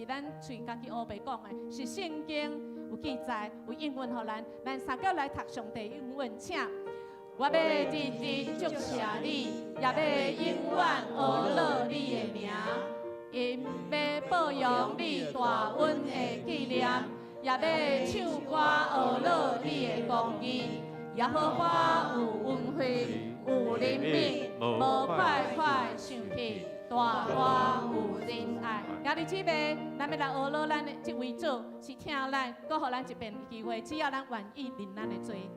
是咱喙家己烏白講的，是聖經有記載，有應允予咱。咱三個來讀上帝應允，請。我欲日日祝謝你，也欲永遠呵咾你的名。𪜶欲報揚你大恩的紀念，也欲唱歌呵咾你的公義。耶和華有恩惠，有憐憫，無快快生氣，大大有仁愛。兄弟姊妹，咱欲來呵咾咱的這位主，是疼咱，閣予咱一遍機會，只要咱願意認咱的罪。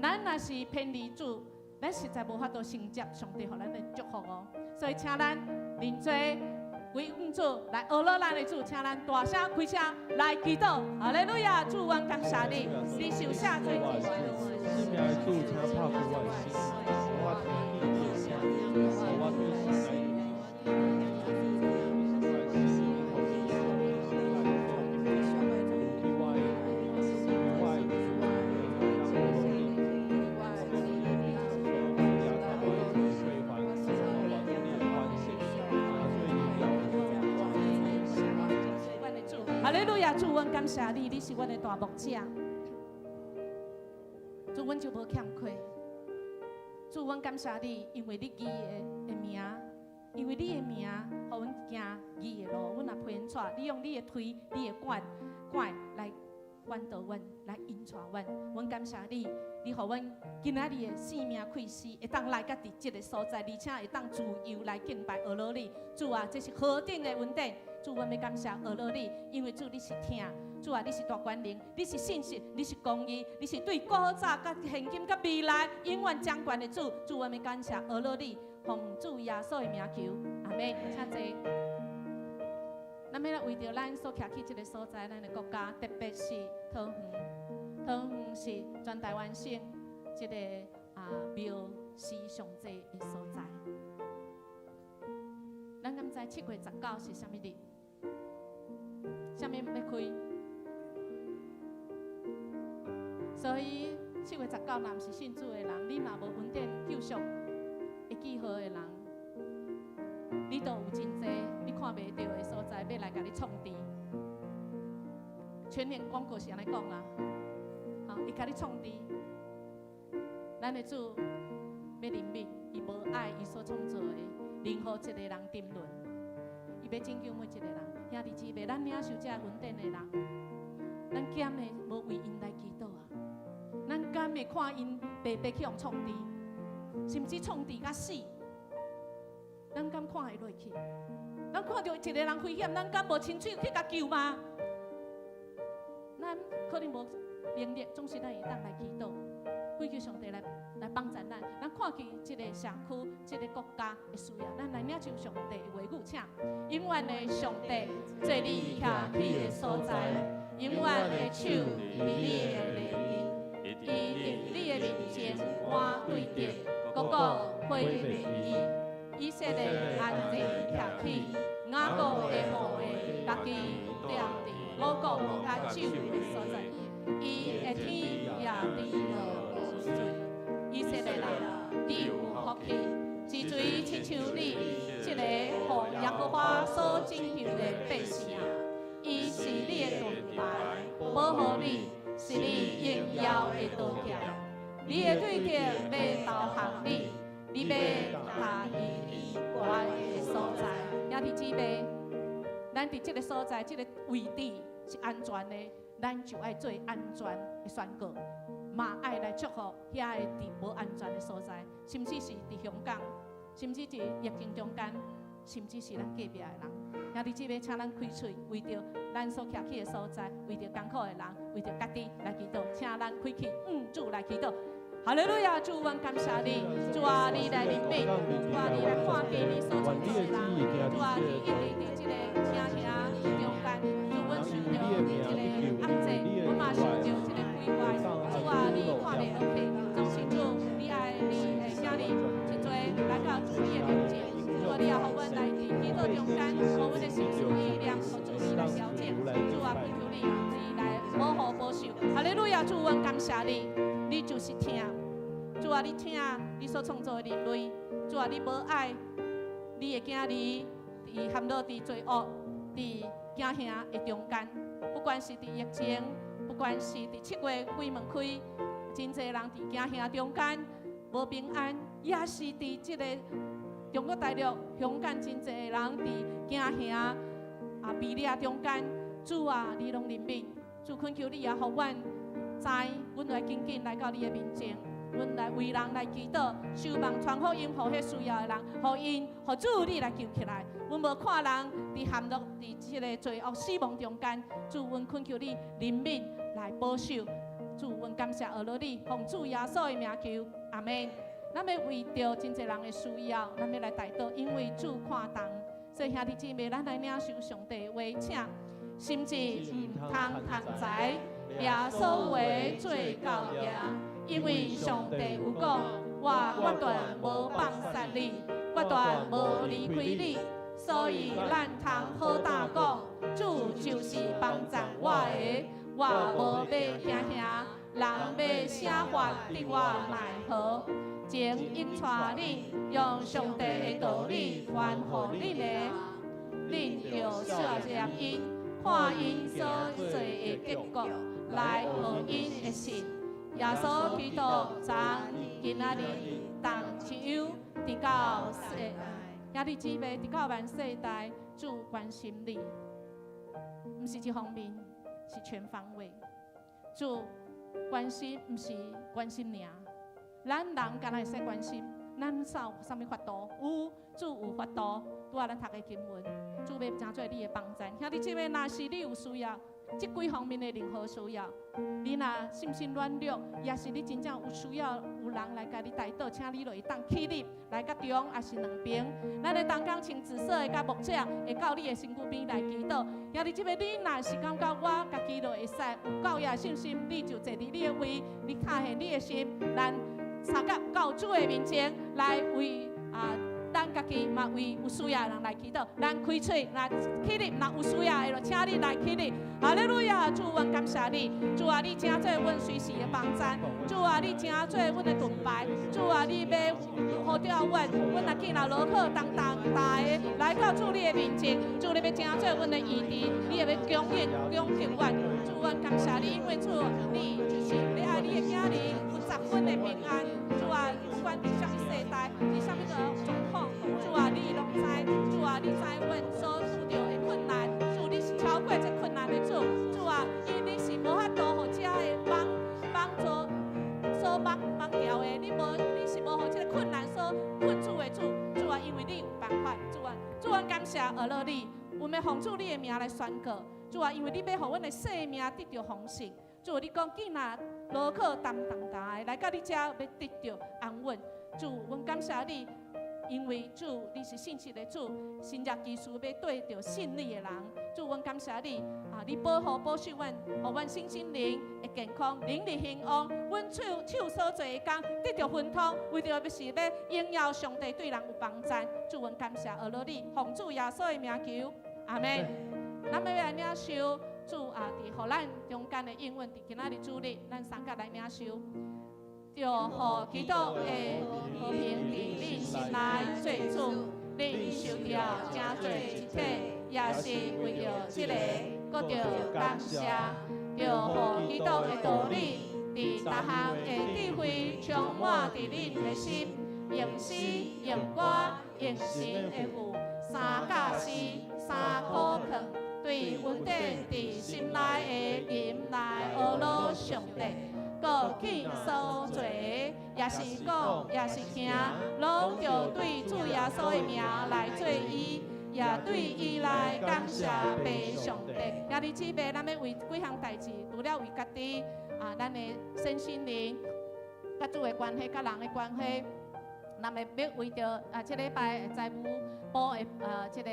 咱若是偏離主，咱實在無法度承接上帝予咱的祝福哦。所以，請咱認罪，歸向主，來呵咾咱的主，請咱大聲開聲來祈禱。哈利路亞，主，阮感謝你，你受赦罪。聖名的主，請拍開我的心，予我聽見你的聲，予我對神來有信心。你是我的心，你我的我的呵咾你，也看我的歸還，我對你的歡喜，拿做榮耀的。阮的主，哈利路亞，主，阮感謝你，你是阮的大牧者。主，阮就無欠缺。主，阮感謝你，因為你義的名，因為你的名，予阮行義的路。阮若偏跍，你用你的推、你的管拐來管導阮，來引帶阮。阮感謝你，你予阮今仔日的生命氣息，會當來到佇這个所在，而且會當自由來敬拜呵咾你。主啊，這是何等的恩典！主，阮欲感謝呵咾你，因為主你是疼。主啊，你是大權能，你是信實，你是公義，你是對古早、佮現今、佮未來永遠掌權的主。主，阮欲感謝呵咾你，奉主耶穌的名求，阿們。請坐。咱欲來為著咱所徛起這个所在，咱的國家，特別是桃園，桃園是全台灣省這个廟寺上濟的所在。咱敢知7月19是啥物日？啥物欲開？所以7月19，若毋是信主的人，你若無恩典救贖會記號的人，你都有真濟你看袂著的所在，欲來共你創治。全聯廣告是按呢講啦，吼，伊共你創治。咱的主欲憐憫，伊無愛伊所創造的任何一個人沉淪，伊欲拯救每一個人。兄弟姊妹，咱領受這個恩典的人，咱敢會無為𪜶來祈禱啊？咱敢會看𪜶白白去予創治，甚至創治甲死？咱敢看會落去？咱看著一個人危險，咱敢無親喙去共救嗎？咱可能無能力，總是咱會當來祈禱，祈求上帝來幫助咱。咱看見這个社區、這个國家的需要，咱來領受上帝的話語，請永遠的上帝坐你徛起的所在，永遠的手佇你的內面，伊佇你的面前換對敵，各國毀滅伊。以色列安靜徛起，雅各的後裔家己踮佇五穀佮酒的所在，伊的天也滴落露水。以色列人，你有福氣，一錘親像你，這个予耶和華所拯救的百姓啊！伊是你的盾牌，保護你，是你榮耀的刀劍。你的對敵欲投降你，你欲踏伊佇懸的所在。兄弟姊妹，咱佇這个所在，這个位置是安全的，咱就愛做安全的宣告，嘛愛來祝福遐个佇無安全的所在，甚至是佇香港，甚至佇疫情中間，甚至是咱隔壁的人。兄弟姊妹，請咱開喙，為著咱所徛起的所在，為著艱苦的人，為著家己來祈禱，請咱開口，主來祈禱。哈利路亞，主，阮感謝你，主啊，你來憐憫，主啊，你來看見你所創造的人，主啊，你一直佇這个聽聽中間，主，阮受著這个壓制，阮嘛受著這个毀壞，主啊，你看袂落去，總是主，你愛你的囝兒真濟來到主你的面前，主啊，你也予阮來佇祈禱中間，予阮的心思意念，予主你來調整，主啊，祈求你，你來保護保守。哈利路亞，主，阮感謝你，你就是疼。主啊，你疼你所創造的人類，主啊，你無愛你的囝兒佇陷落佇罪惡、佇驚嚇的中間，不管是佇疫情，不管是佇7月鬼門開，真濟人佇驚嚇中間無平安，也是佇這個中國大陸、香港真濟人佇驚嚇啊被掠中間，主啊，你攏憐憫，主懇求你也予阮知，阮來緊緊來到你的面前。阮來為人來祈禱，守望傳福音，予彼需要的人，予𪜶，予主你來救起來。阮無看人佇陷落佇這个罪惡死亡中間，主，阮懇求你憐憫來保守。主，阮感謝阿羅你，奉主耶穌的名求，阿門。咱欲為著真濟人的需要，咱欲來代禱，因為主看重。所以兄弟姊妹，咱來領受上帝的話，請心志毋通貪財，耶穌話做到行。因為上帝有講，我決斷無放殺你，決斷無離開你，所以咱通好膽講，主就是幫贊我的，我無欲驚嚇，人欲啥法得我奈何？請引帶恁用上帝的道理勸予恁的，恁著試驗𪜶，看𪜶所做的結果，來學𪜶的信。耶穌基督昨今仔日同一樣，直到世兄弟姊妹，直到萬世代，主關心你，毋是一方面，是全方位。主關心毋是關心爾，咱人敢若會使關心，咱有啥物法度？有，主有法度，拄仔咱讀的經文，主欲成做你的幫贊。兄弟姊妹，若是你有需要，這幾方面的任何需要，你若信心軟弱，也是你真正有需要有人來共你代禱，請你就會當起立來到中，抑是兩爿。咱的同工穿紫色的佮牧者，會到你的身軀邊來祈禱。兄弟姊妹，你若是感覺我家己就會使有夠的信心，你就坐佇你的位，你敲下你的心，咱相佮到主的面前來為啊。咱家己嘛為有需要的人來祈禱，咱開喙來起立，若有需要的，就請你來起立。哈利路亞，主，阮感謝你，主啊，你成做阮隨時的幫贊，主啊，你成做阮的盾牌，主啊，你欲呼召阮，阮若見若勞苦擔重擔的來到主你的面前，主你欲成做阮的醫治，你會欲供應供給阮，主，阮感謝你，因為主，你就是你愛你的囝兒有十分的平安，主啊，不管佇啥物世代，佇啥物个狀況，主啊，你攏知，主啊，你知阮所遇著的困難，主你是超過這困難的主，主啊，因為你是無法度予這个網網做所網網牢的，你無你是無予這个困難所困住的主，主啊，因為你有辦法，主啊，主啊，感謝阿羅你，阮欲奉主你的名來宣告，主啊，因為你欲予阮的生命得著豐盛，主你講囝若勞苦擔重擔的來到你遮，欲得著安穩，主，阮感謝你。因為主，你是信實的主，神蹟奇事欲綴著信你的人。主，阮感謝你啊！你保護保守阮，予阮身心靈會健康，靈裡興旺。阮手手所做的工得著亨通，為著是欲榮耀上帝對人有幫贊。主，阮感謝阿羅你，奉主耶穌的名求，阿門。咱欲來領受主啊，佇予咱中間的應允，佇今仔日主日，咱相佮來領受。著予基督的和平佇恁心內做主，恁受召成做一體，也是為著這个，閣著感謝。著予基督的道理，佇逐項的智慧充滿佇恁的心，用詩用歌用神的賦，三教詩三苦勸，對穩定佇心內的吟來阿羅上帝。閣見所做的，抑是講，抑是行，攏著對主耶穌的名來做伊，也對伊來感謝父上帝。兄弟姊妹，咱欲為幾項代誌，除了為家己啊，咱的身心靈、佮主的關係、佮人的關係，咱欲欲為著啊，這禮拜財務部的這个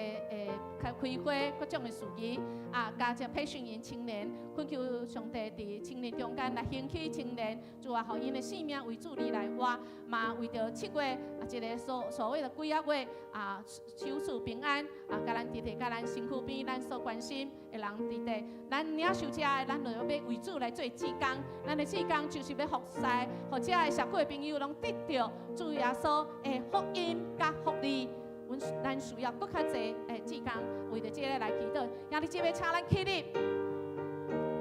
開開會各種的事宜啊，加這培訓營青年，懇求上帝佇青年中間來興起青年，主啊，予𪜶的生命為主你來活，嘛為著7月啊，這个所所謂的鬼仔月啊，求賜平安啊，共咱佇佇共咱身軀邊，咱所關心的人佇佇，咱領受這的，咱就欲為主來做志工，咱的志工就是欲服侍，予遮的社區的朋友攏得著主耶穌的福音佮福利。阮咱需要閣較濟志工為著這个來祈禱。兄弟姊妹，請咱起立。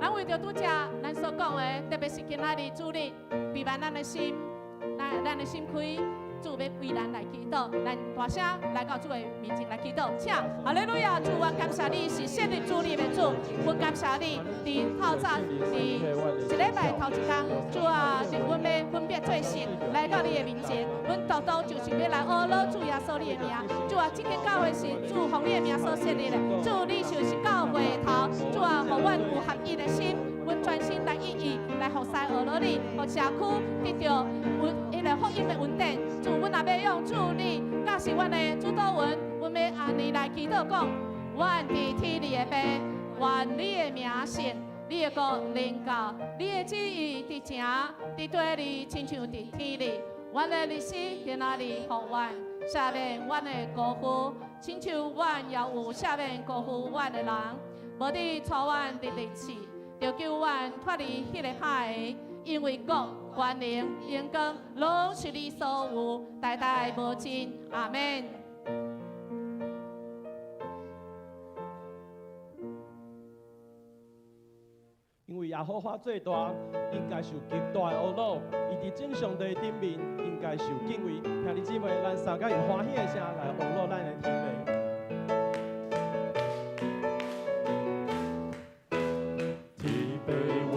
咱為著拄才咱所講的，特別是今仔日主日，備辦咱的心，咱的心開，主欲為咱來祈禱，咱大聲來到主的面前來祈禱，請哈利路亞，主，我感謝你是設立主日的主，我感謝你佇透早佇一禮拜頭一工，主啊，阮欲分別做聖來到你的面前，阮獨獨就是欲來呵咾主耶穌你的名，主啊，這間教會是主奉你的名所設立的，主你就是教會頭，主啊，予阮有合一的心。阮專心來意義來服侍呵咾你，予社區得著阮彼个福音的恩典。主，阮若欲用主你教示阮的主禱文，阮欲按呢來祈禱講：阮佇天裡的父，願你的名聖，你的國臨到，你的旨意佇埕佇地裡，親像佇天裡。阮的日時今仔日予阮，赦免阮的過犯，親像阮也有赦免過犯阮的人，無得帶阮入入試。著救阮脫離彼个歹的，因為國、權能、榮光，攏是你所有，代代無盡。阿們。因為耶和華最大，應該受極大的呵咾；伊佇眾上帝頂面，應該受敬畏。兄弟姊妹，咱三个用歡喜的聲來呵咾咱的天父。天父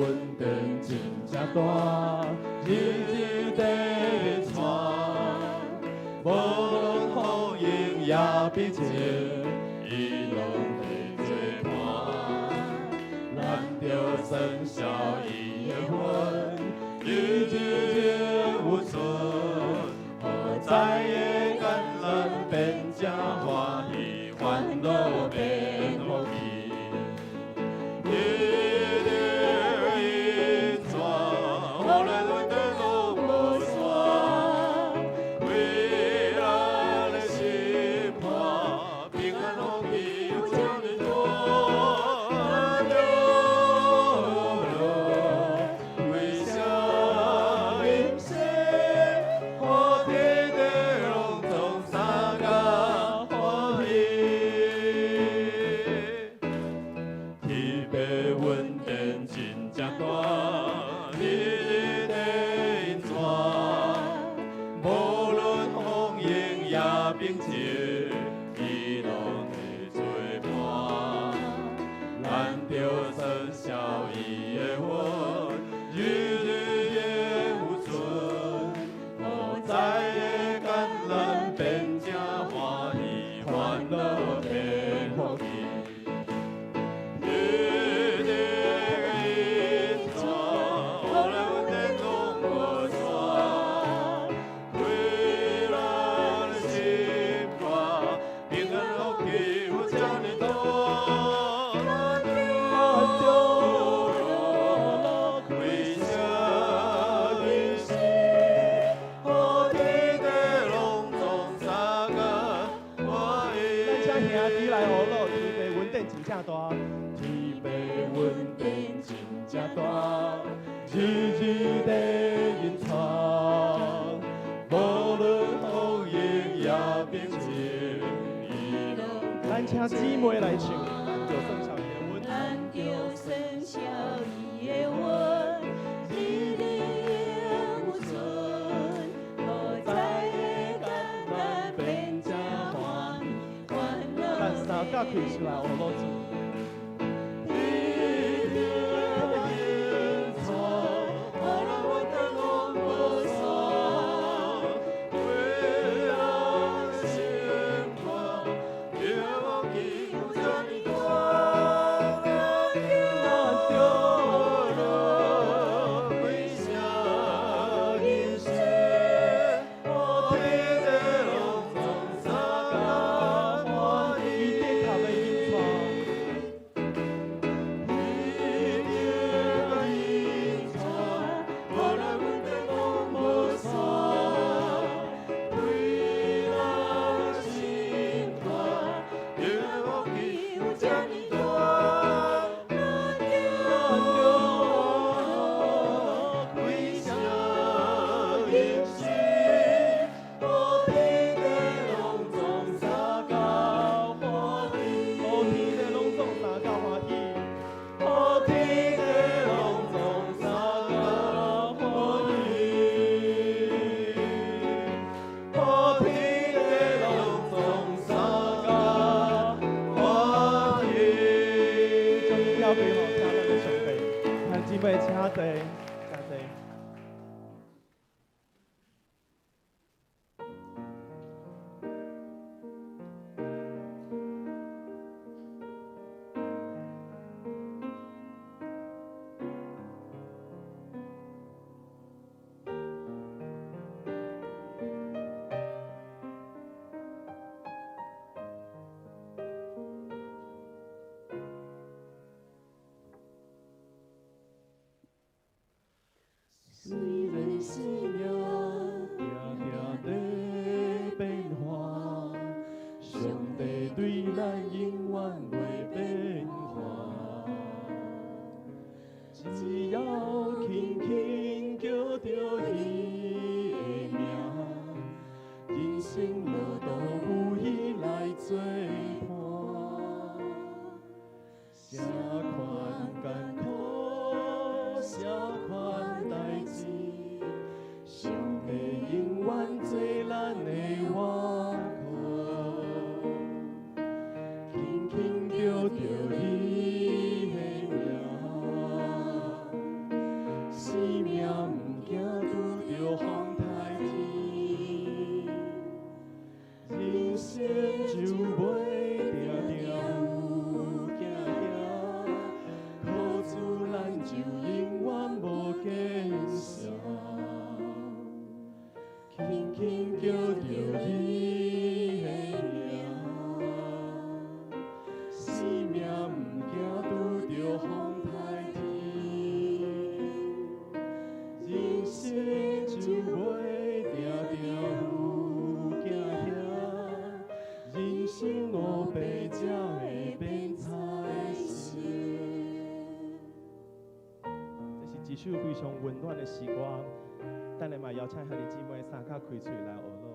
恩典真正大，日日在傳，無論風雨也平靜，伊攏會做伴。咱著算曉伊的恩，日日永存，好在的艱難變成歡喜，煩惱變福氣。日日運轉，予咱恩典攏無散，為咱的心肝，平安福氣有這呢大。咱著為啥人生，予天地攏總相共歡喜。天父恩典真正大，日日在轉，無論風雨也平靜，伊攏會做伴。咱著算曉伊的恩，日日永存，好在的艱難變成歡喜，煩惱變福氣。日日運轉，予咱恩典攏無散，為咱心肝，平安福氣有這呢大。咱著為啥人生，予天地攏總相共歡喜。咱請兄弟來呵咾，天父恩典真正大，天父恩典真正大，日日在隱藏，無論風雨也平靜，伊攏咱請姊妹來唱，咱著算曉伊的恩。咱著算曉伊的恩，日日永存，好在的艱難變成歡喜，煩惱咱三甲開出來呵咾主。日日運轉，予咱恩典攏無散，為咱心肝，平安福氣有這呢大。咱著為啥人生，予天地攏總相共歡喜。伊的確欲引帶，姊妹請坐，請坐。雖然生命定定在變化，上帝對咱永遠袂變化。只要輕輕叫著伊的名，人生路途有伊來做伴。啥款艱苦，啥款代誌，上帝永遠做咱的倚靠。輕輕叫著伊的名，生命毋驚拄著風颱天，人生就袂定定有行行，靠主咱就永遠無見聲。輕輕叫著伊的名，生命毋驚拄著風颱天，人生就袂定定有行行，人生烏白才會變彩色。這是一首非常溫暖的詩歌，等下嘛邀請兄弟姊妹三較開喙來學咯。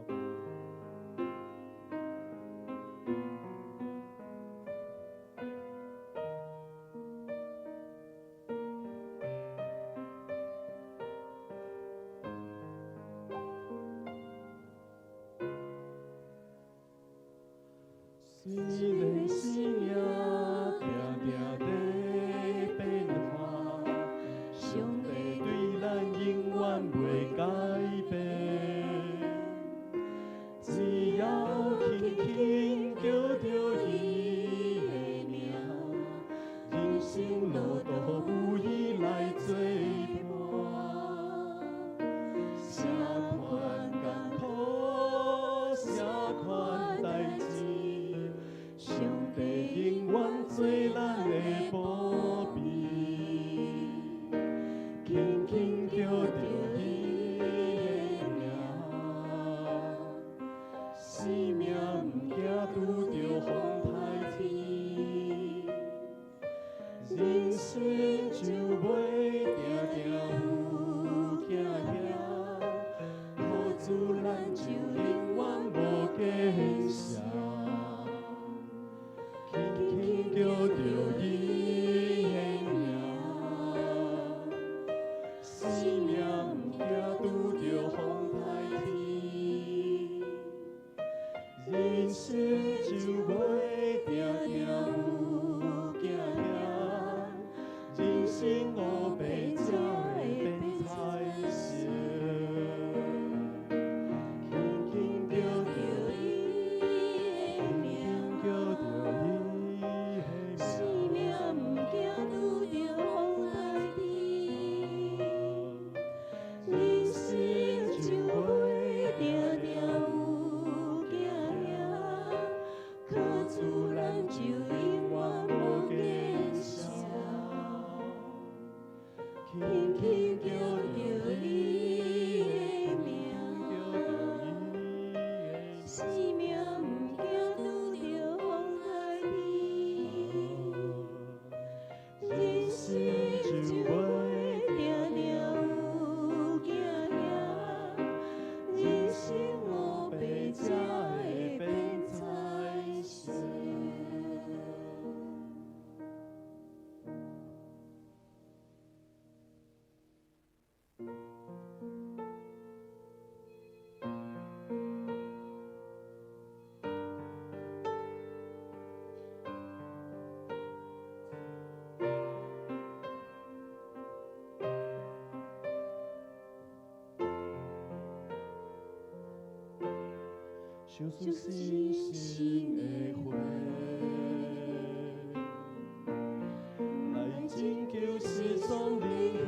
雖然生命定定在變化，上帝對咱永遠袂改變。只要輕輕叫著伊的名，人生路途有伊來做伴。啥款艱苦，啥款代誌，上帝永遠做咱的保庇。輕輕叫著伊的名，生命毋驚拄著風颱天，人生就袂定定有行行，靠主咱就永遠無見聲。輕輕叫著伊的名，生命毋驚拄著風颱天，人生就袂定定有行行，人生烏白才會變彩色。輕輕叫著伊的名，叫著伊的名，生命毋驚拄著風颱天，人生就袂定定有行行，靠主咱就永遠無見聲。輕輕叫著伊的名，叫著伊的生命毋驚拄著風颱天，人生就袂定定有行行，人生烏白才會變彩色。燒出星星的火，來拯救失喪靈魂，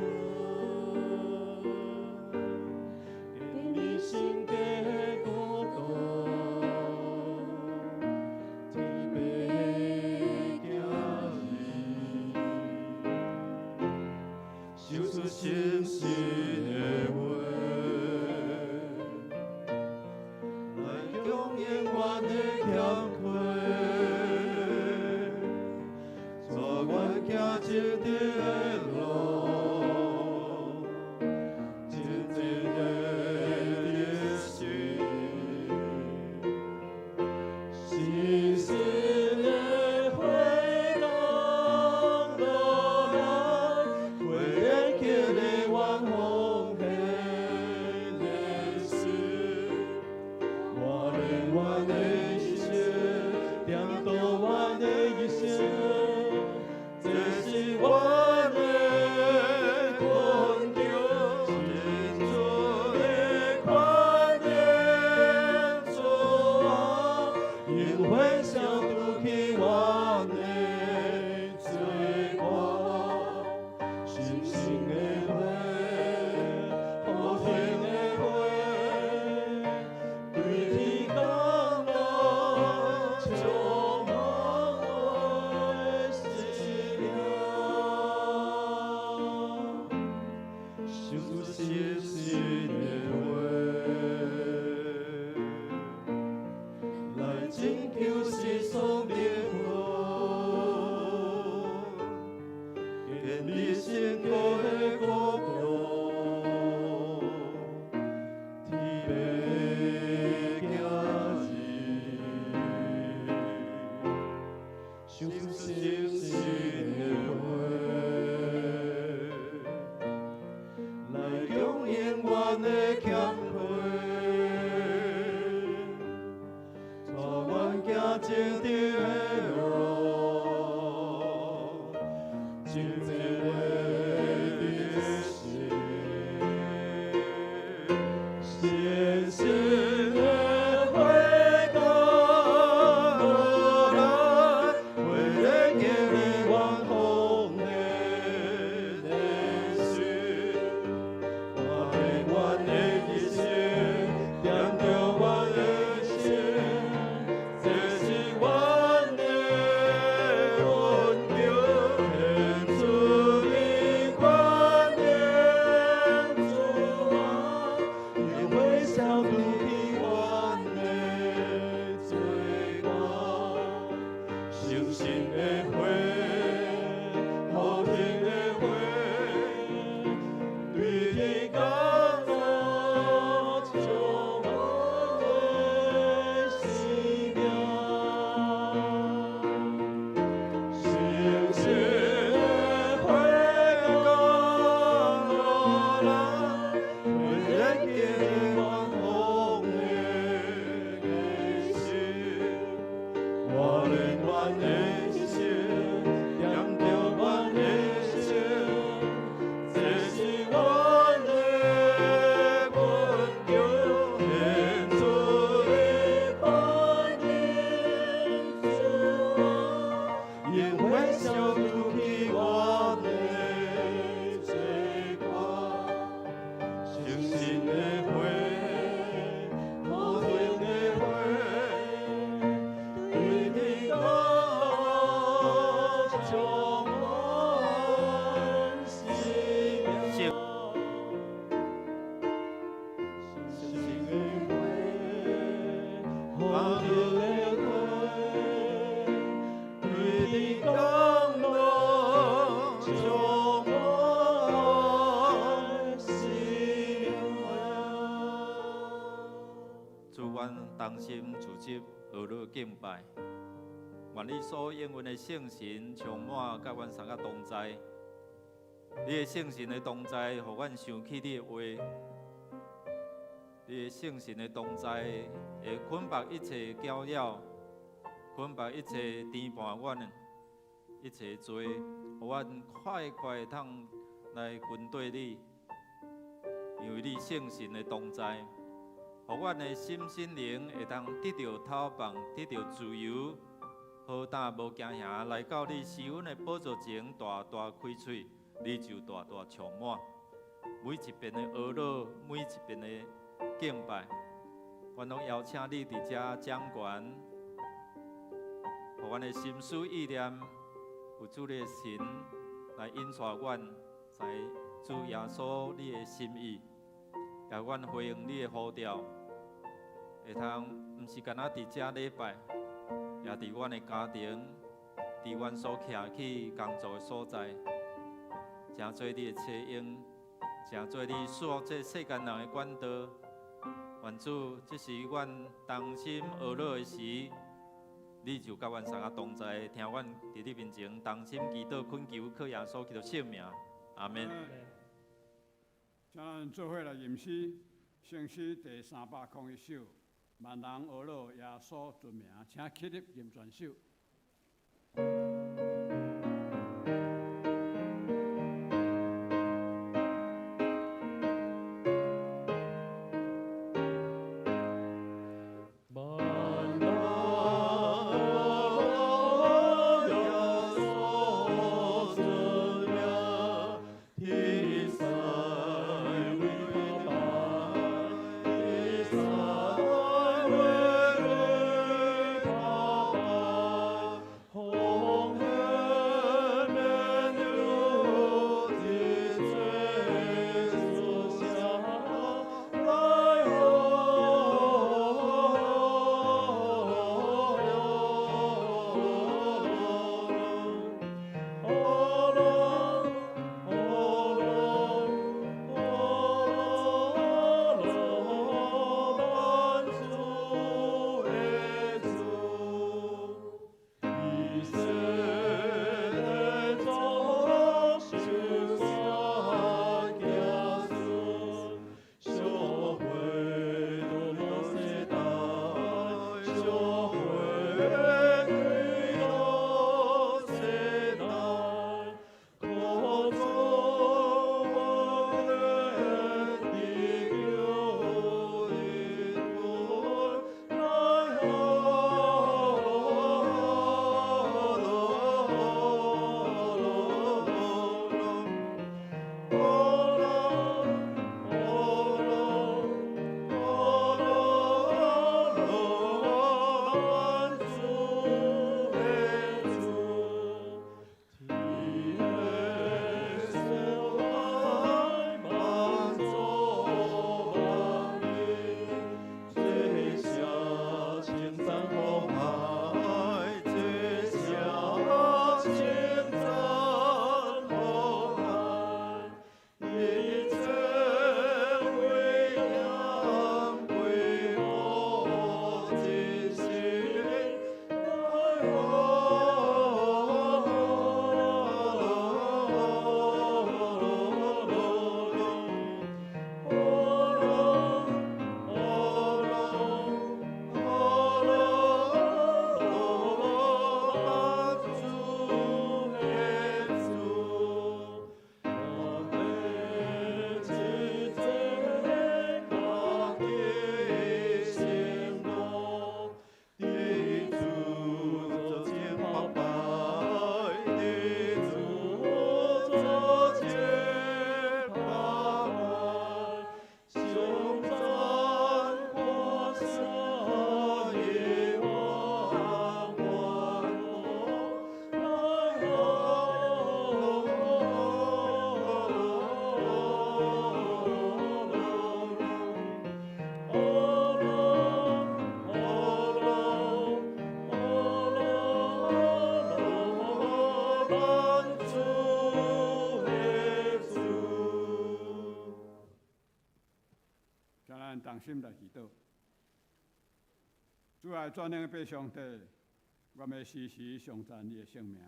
建立神家的國度，天父的兒，燒出星星的火，來供應阮的欠缺，帶阮行正直的路，真正的日時，星星的火降落來，火熱起的晚風的時，我連阮的一生，點著阮的一生，這是阮的懇求，真主的寬憐主啊，用火燒除去阮的罪過，星星的火，和平的火，對天降落，充滿我的生命，燒出星星的火，來拯救失喪靈魂，建立神國的國度，天父的兒，燒出星星的火，來供應阮的欠缺，帶阮行正直的路，真正的日時，星星的火降落來，火熱建立晚風的時，我連阮的一生，點著阮的一生，這是阮的懇求，天主的寬憐主啊，用火燒除去阮的罪過，星星的火，和平的火，對天降落，充滿我的生命。星星的火降落來，火熱建立晚風的時，我連阮的一生，點著阮的一生，這是阮的懇求，天主的寬憐主啊，用火燒除去阮的罪過，星星的火，和平的火，對天降落，充滿生命。星星的火，和平的火，對天降落，充滿生命。主，阮同心聚集，學你敬拜。願你所應允的聖神充滿，佮阮三個同在。你的聖神的同在，予阮想起你的話。你的聖神的同在，會捆綁一切攪擾，捆綁一切牽絆阮的一切罪，予阮快快通來跟綴你，因為你聖神的同在。予阮的心身靈會當得著透放，得著自由，好膽無驚嚇來到你施恩的寶座前，大大開喙，你就大大充滿。每一遍的哀禱，每一遍的敬拜，阮攏邀請你佇遮掌權，予阮的心思意念有主你的神來引帶阮，在主耶穌你的心意，予阮回應你的呼召，會通毋是干焦佇遮禮拜，也佇阮的家庭，佇阮所徛去工作的所在，成做你的車用，成做你賜福這世間人的管道。願主，這是阮同心哀禱的時，你就佮阮三个同在，聽阮佇你面前同心祈禱懇求，靠耶穌基督聖名，阿們。請咱做伙來吟詩，聖詩第301首，萬人哀禱耶穌尊名，請起立吟全首。同心來祈禱。主愛全能的父上帝，我欲時時頌讚你的聖名，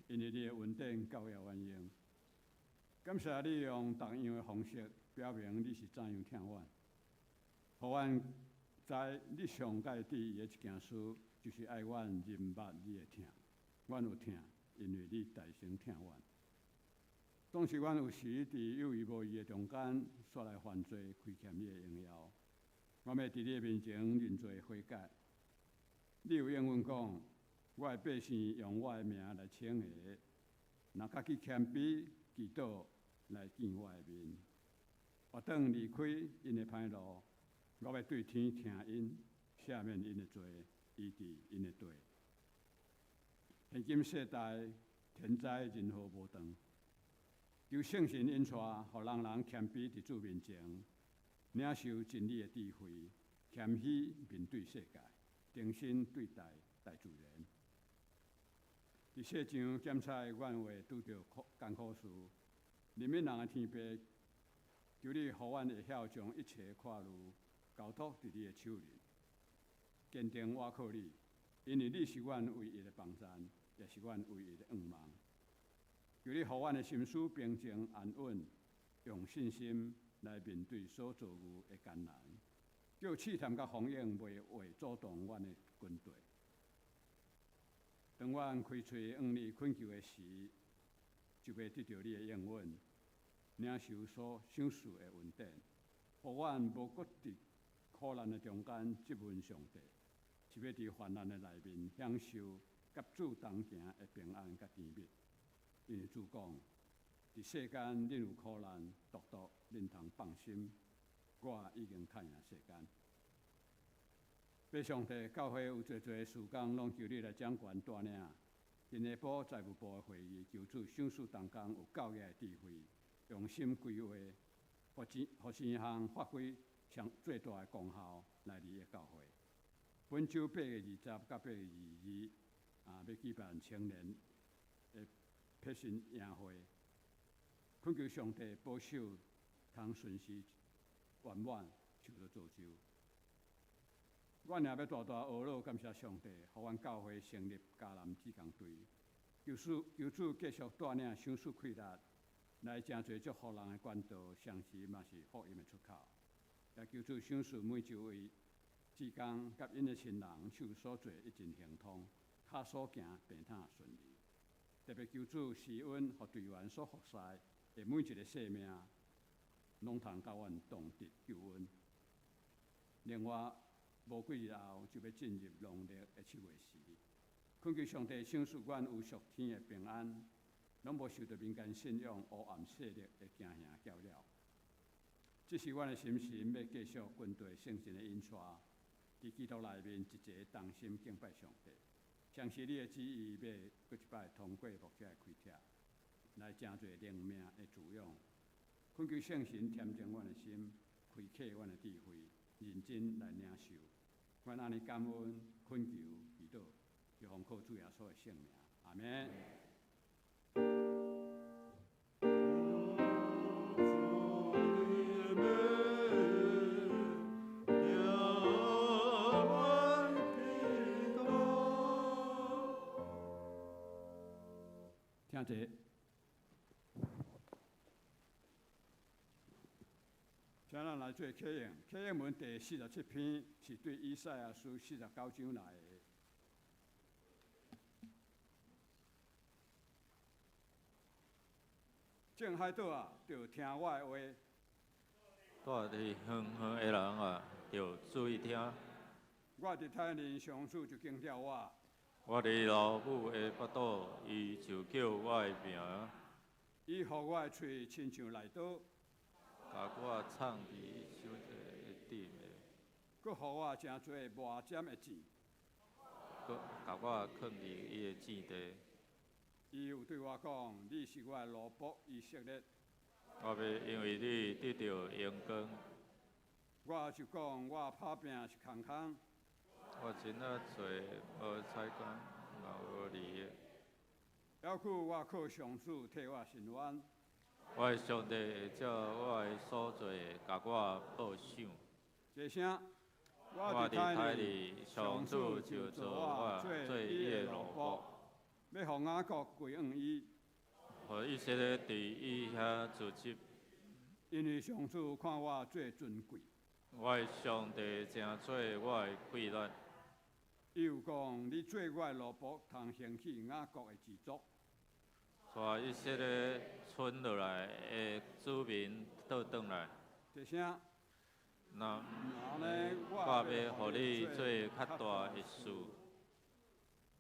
因為你的恩典夠永遠用。感謝你用同樣的方式表明你是怎樣疼阮，予阮知你上蓋緻意的一件事，就是愛阮認捌你的疼。阮有疼，因為你代先疼阮。總是阮有時佇有意無意的中間，煞來犯罪，虧欠你的榮耀。我欲佇你的面前認罪悔改。你有應允講，我的百姓用我的名來稱的，若家己謙卑祈禱來見我的面，回轉離開𪜶的歹路，我欲對天聽𪜶，赦免𪜶的罪，醫治𪜶的地。現今世代天災人禍無斷，求聖神引帶，予人人謙卑佇主面前，領受真理的智慧，謙虛面對世界，誠心對待大自然。佇世上檢採阮會拄著苦艱苦事，憐憫人的天父，求你予阮會曉將一切掛慮交託佇你的手裡，堅定倚靠你，因為你是阮唯一的幫贊，也是阮唯一的盼望。求你予阮的心思平靜安穩，用信心來面對所遭遇的艱難，叫試探佮風湧袂會阻擋阮的軍隊。當阮開喙向你懇求的時，就欲得著你的應允，領受所賞賜的恩典，予阮無閣佇苦難的中間質問上帝，是欲佇患難的內面享受佮主同行的平安佮甜蜜。因為主講，佇世間恁有苦難，獨獨恁通放心，我已經勝贏世間。父上帝，教會有濟濟事工，攏求你來掌權帶領。今下晡財務部的會議，求主賞賜同工有夠額的智慧，用心規劃，予錢項發揮上最大的功效來利益教會。本週8月20到8月22，欲舉辦青年的培訓營會，懇求上帝保守，通順時圓滿受到造就。阮也欲大大呵咾感謝上帝，予阮教會成立迦南志工隊，求主繼續帶領賞賜氣力，來誠濟祝福人的管道，同時嘛是福音的出口。也求主賞賜每一位志工佮𪜶的親人手所做一盡亨通，跤所行平坦順利。特別求主施恩，予隊員所服侍的每一個生命，攏通佮阮同得救恩。另外，無幾日後就欲進入農曆的7月時，懇求上帝賞賜阮有屬天的平安，攏無受著民間信仰黑暗勢力的驚嚇攪擾。這是阮的心神欲繼續跟隨聖神的引帶，佇基督內面一齊同心敬拜上帝。相信你的旨意，欲閣一擺通過牧者的開拓，來成做靈命的滋養。懇求聖神恬靜阮的心，開啟阮的智慧，認真來領受。阮按呢感恩、懇求、祈禱，是奉靠主耶穌的聖名，阿們。聽者，請咱來做啟應。啟應文第47篇是對以賽亞書49章來的。眾海島啊，著聽我的話。住佇遠遠的人啊，著注意聽。我佇胎裡，上主就揀了我。我佇老母的腹肚，伊就叫我的名。伊予我的喙親像利刀，共我藏佇伊手的頂的。閣予我誠濟磨尖的箭。閣共我囥佇伊的箭地。伊有對我講：你是我的奴僕以色列。我欲因為你得著榮光。我就講，我拍拚是空空。我真啊濟無彩工，嘛無利益。猶閣我靠上主替我伸冤。我的上帝會照我的所做的，共我報賞。齊聲，我佇胎裡，上主就造我做伊的奴僕。欲予雅各歸向伊。予以色列佇伊遐聚集。因為上主看我做尊貴。我的上帝成做我的氣力。伊有講：你做我的奴僕，通興起雅各的支族。帶以色列剩落來的子民倒轉來。齊聲。若若按呢，我欲予你做較大的事，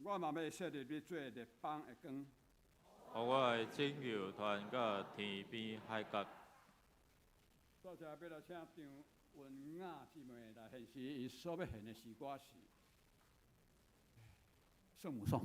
我嘛欲設立你做列邦的光，予我的拯救傳到天邊海角。煞來欲來請張文雅姊妹來獻詩，伊所欲獻的詩歌是《聖母頌》。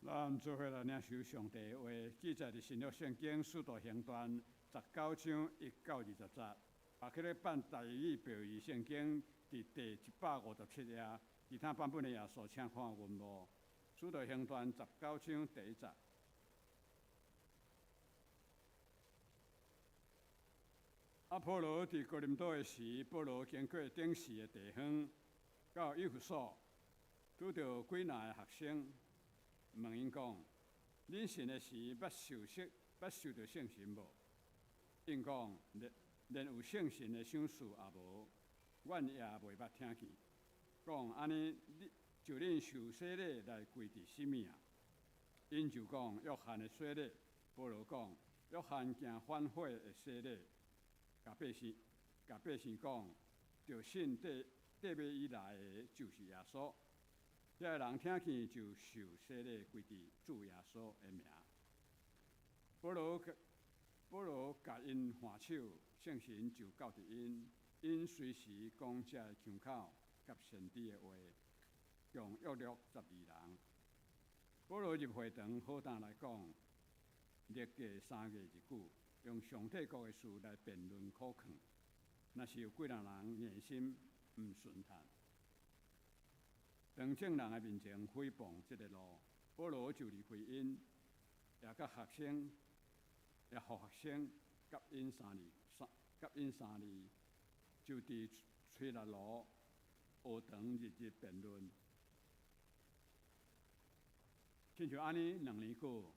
咱做伙來領受上帝的話，記載佇新約聖經使徒行傳19章1到20節，也去咧版台語標義聖經佇第157頁，其他版本的耶穌請看文無。使徒行傳十九章第一節。阿波罗伫哥林多的时，保罗经过顶四个地方，到以弗所，拄著幾若个學生，問𪜶講：恁信的時，捌受洗，捌受著聖神無？𪜶講連有聖神的賞賜也無，阮也袂捌聽見。講按呢，你就恁受洗禮來歸佇啥物啊？𪜶就講約翰的洗禮。保羅講約翰行反悔的洗禮，共百姓講，著信綴綴欲以來的，就是耶穌。遐个人聽見就受洗禮歸佇主耶穌的名。保羅共𪜶按手，聖神就降佇𪜶，𪜶隨時講這个腔口佮先知的話，共約略12人。保羅入會堂好膽來講，歷過3月日久，用上帝國的事來辯論苦勸。若是有幾若人硬心毋順從，當眾人的面前誹謗這个路，保羅就離開𪜶，也佮學生，也予學生佮𪜶三二，就佇推羅奴學堂日日辯論。親像按呢2年久，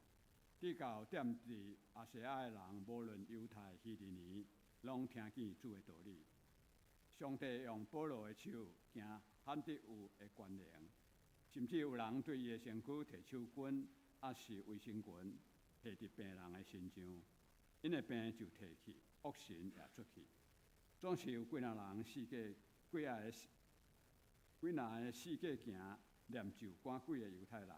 直到踮佇亞細亞的人，無論猶太、希利尼，攏聽見主的道理。上帝用保羅的手行罕得有的權能，甚至有人對伊的身軀提手巾，抑是圍身裙，下佇病人的身上，𪜶的病就退去，惡神也出去。總是有幾若人四界幾仔個幾若個四界行念咒趕鬼的猶太人，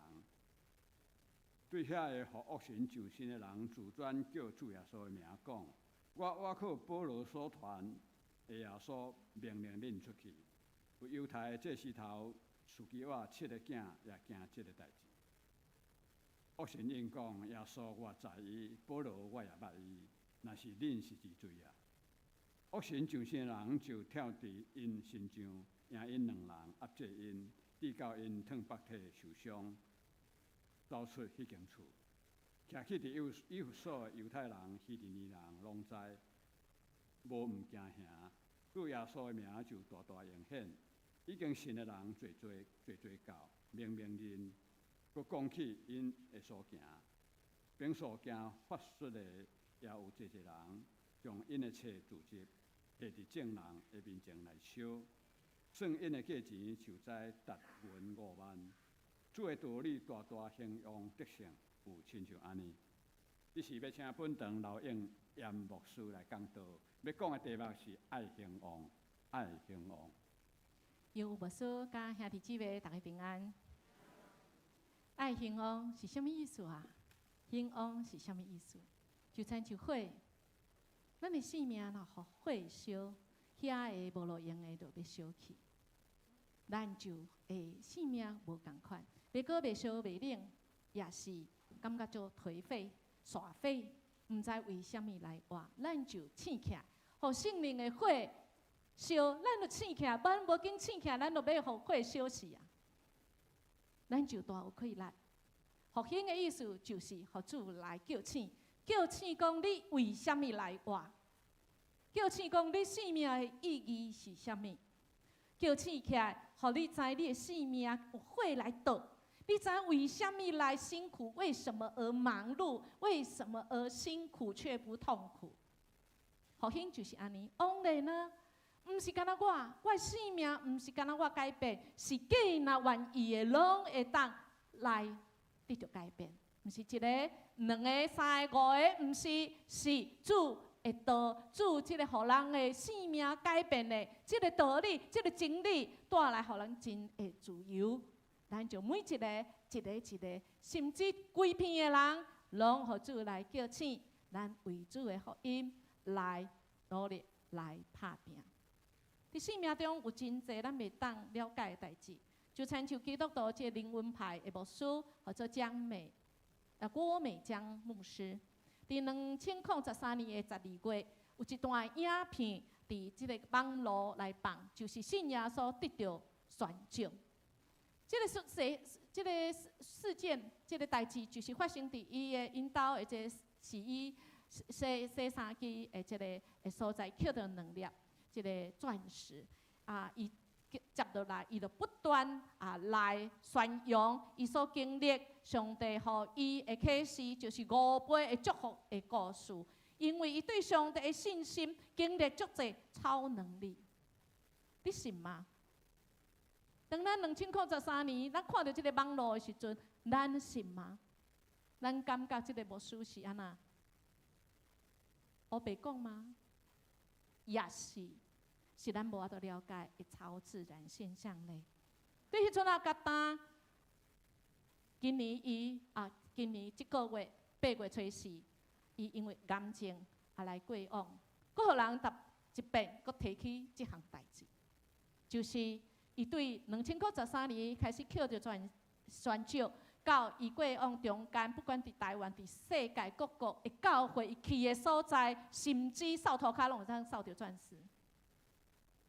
對遐个予惡神上身的人，自轉叫主耶穌的名講：我倚靠保羅所傳的耶穌，命令恁出去。有猶太的祭司頭司基瓦七个囝也驚這个代誌。惡神應講：耶穌我知伊，保羅我也捌伊，若是恁是佇佗啊？惡神上身的人就跳佇𪜶身上，贏𪜶兩人，壓制𪜶，直到𪜶褪縛體受傷，走出彼間厝。徛起佇以弗所的猶太人、希利尼人攏知，無毋驚嚇。主耶穌的名就大大榮顯，已經信的人濟濟濟濟到，明明認，閣講起𪜶的所行，並所行法術的也有濟濟人，將𪜶的冊字跡提佇眾人的面前來燒，算𪜶的價錢就知達銀5萬。主的道理大大興旺得勝，有親像按呢。這是欲請本堂劉應嚴牧師來講道，欲講的題目是愛興旺，愛興旺。有牧師佮兄弟姊妹，逐家平安。愛興旺是啥物意思啊？興旺是啥物意思？就親像火，咱的生命若予火燒，遐个無路用的就欲燒去，咱就會生命無仝款，袂閣袂燒袂冷，也是感覺做頹廢、煞火，毋知為啥物來活，咱就醒起來，予聖靈的火燒，咱就醒起來，咱無緊醒起來，咱就欲予火燒死啊！咱就大有氣力。復興的意思就是予主來叫醒，叫醒講你為啥物來活？叫醒講你生命的意義是啥物？叫醒起來，予你知你的生命有火來倒。你知為啥物來辛苦？為什麼而忙碌？為什麼而辛苦卻不痛苦？復興就是按呢，往日呢，毋是干焦我，我的生命毋是干焦我改變，是既若願意的，攏會當來得著改變。毋是一个、兩个、三个、五个，毋是，是主的道，主這個予人的生命改變的這个道理，這个真理，帶來予咱真的自由。咱就每一个、一个一个，甚至規片的人，攏予主來叫醒，咱為主的福音來努力來拍拚。佇生命中有真濟咱袂當了解的代誌，就親像基督徒這個靈恩派的牧師，號做江美，郭美江牧師，佇2013年的12月，有一段影片佇這个網路來放，就是信耶穌得著船長。這个事，這个事件，這个代誌，就是發生佇伊的𪜶兜的這個是伊洗洗衫機的這个的所在，抾著兩粒這个鑽石啊！伊接落來，伊就不斷啊來宣揚伊所經歷上帝予伊的啟示，就是五杯的祝福的故事。因為伊對上帝的信心，經歷足濟超能力，你信嗎？當咱2013年，咱看著這个網路的時陣，咱信嗎？咱感覺這个牧師是按怎？烏白講嗎？抑是是咱無法度了解的超自然現象呢？對彼陣啊，甲當今年伊啊，今年這個月8月初4，伊因為癌症啊來過往，閣予人踏一遍，閣提起這項代誌，就是伊對2013年開始抾著鑽鑽石，到伊過往中間，不管佇台灣、佇世界各國的教會，伊去的所在，甚至掃塗跤攏會當掃著鑽石，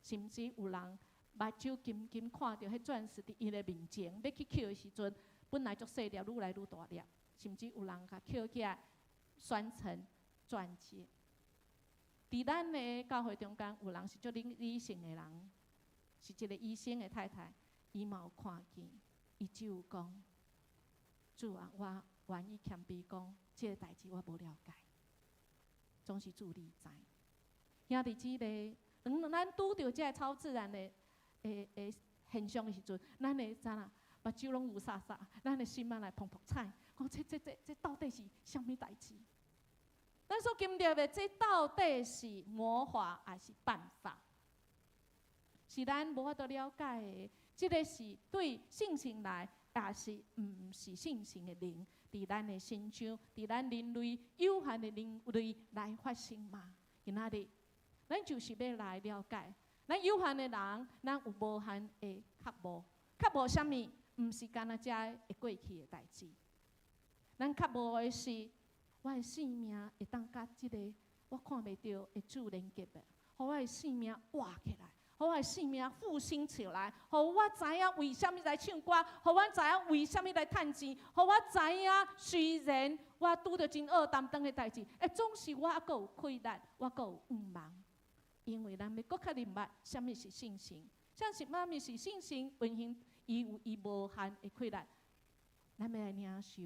甚至有人目睭金金看著彼鑽石佇伊的面前，欲去抾的時陣，本來足細粒，愈來愈大粒，甚至有人共抾起來栓成鑽戒。佇咱的教會中間，有人是足理性的人，是一個醫生的太太，伊嘛有看見，伊只有講：主啊，我願意謙卑講，這个代誌我無了解，總是主你知。兄弟姊妹，當咱拄著這个超自然的的現象的時陣，咱會怎啊？目睭攏霧煞煞，咱的心仔內砰砰顫，講這這這這到底是啥物代誌？咱所經歷的這到底是魔法還是辦法？是咱無法度了解的。這个是對聖神來，抑是毋是聖神的靈，佇咱的身上，佇咱人類有限的人類來發生嗎？今仔日，咱就是欲來了解，咱有限的人，咱有無限的渴慕，渴慕啥物？毋是干焦這會過去的代誌。咱渴慕的是，我的性命會當佮這个我看袂著的主連結的，予我的性命活起來，予我的性命復興起來，予我知影為啥物來唱歌，予我知影為啥物來趁錢，予我知影雖然我拄著真僫擔當的代誌，欸，總是我猶閣有氣力，我閣有向望，因為咱欲閣較明白啥物是信心，啥物是信心運行，伊有伊無限的氣力，咱欲來領受。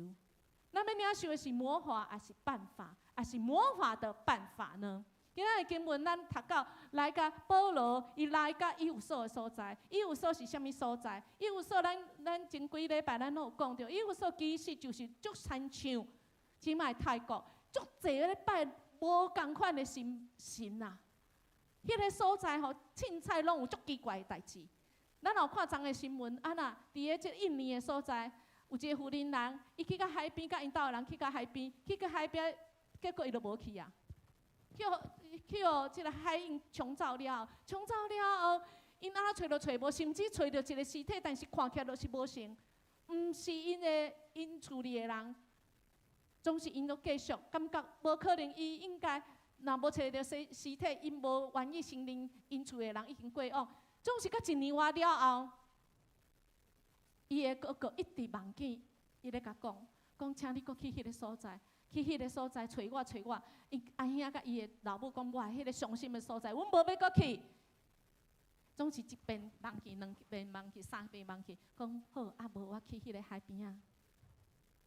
咱欲領受的是魔法，抑是辦法，抑是魔法的辦法呢？今仔日經文咱讀到來共保羅，伊來到以弗所的所在。以弗所是啥物所在？以弗所咱咱前幾禮拜咱攏有講著，以弗所其實就是足親像，這擺泰國足濟咧拜無仝款的神神啊！彼个所在吼，凊彩攏有足奇怪的代誌。咱有看昨昏的新聞，啊若佇个這印尼的所在，有一个婦人人，伊去到海邊，佮𪜶兜的人去到海邊，去到海邊，結果伊就無去啊，去予去予這个海湧沖走了後，沖走了後，𪜶按怎揣都揣無，甚至揣著一个屍體，但是看起來就是無像，毋是𪜶的𪜶厝裡的人，總是𪜶閣繼續感覺無可能，伊應該若無揣著屍屍體，𪜶無願意承認𪜶厝的人已經過往，總是到一年外了後，伊的哥哥一直夢見，伊咧共講，講請你閣去彼个所在，去彼个所在揣我揣我。伊阿兄佮伊的老母講，哇，彼个傷心的所在，阮無欲閣去。總是一遍夢去，兩遍夢去，三遍夢去，講好啊，無我去彼个海邊仔。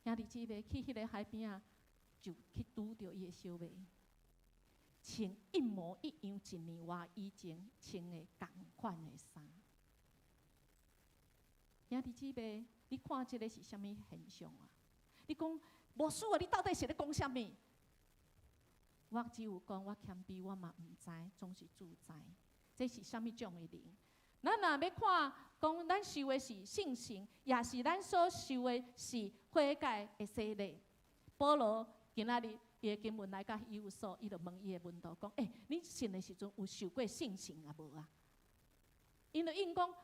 兄弟姊妹去彼个海邊仔，就去拄著伊的小妹，穿一模一樣，一年外以前穿的仝款的衫。兄弟姊妹，你看這个是啥物現象啊？你講牧師啊，你到底是咧講啥物？我只有講，我謙卑，我嘛毋知，總是主知。這是啥物種的靈？咱若欲看，講咱受的是聖神，抑是咱所受的是悔改的洗禮。保羅今仔日伊的經文來到以弗所，伊就問伊的門徒講：欸，你信的時陣有受過聖神抑無啊？𪜶就應講，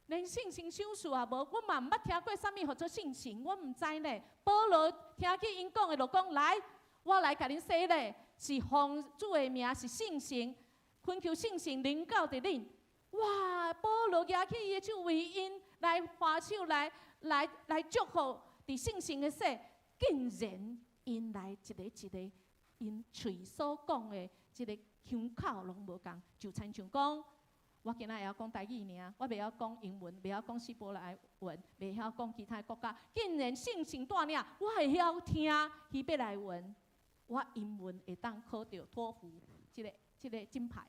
連聖神賞賜也無，我嘛毋捌聽過啥物號做聖神，我毋知呢。保羅聽見𪜶講的，就講來，我來共恁洗禮，是奉主的名，是聖神，懇求聖神臨到佇恁。哇！保羅舉起伊的手為𪜶來揮手來來來祝福佇聖神的洗，竟然𪜶來一个一个， 𪜶喙所講的這个腔口攏無仝，就親像講，我今仔會曉講台語爾，我袂曉講英文，袂曉講希伯來文，袂曉講其他國家。竟然聖神帶領，我會曉聽希伯來文，我英文會當考著托福這个金牌。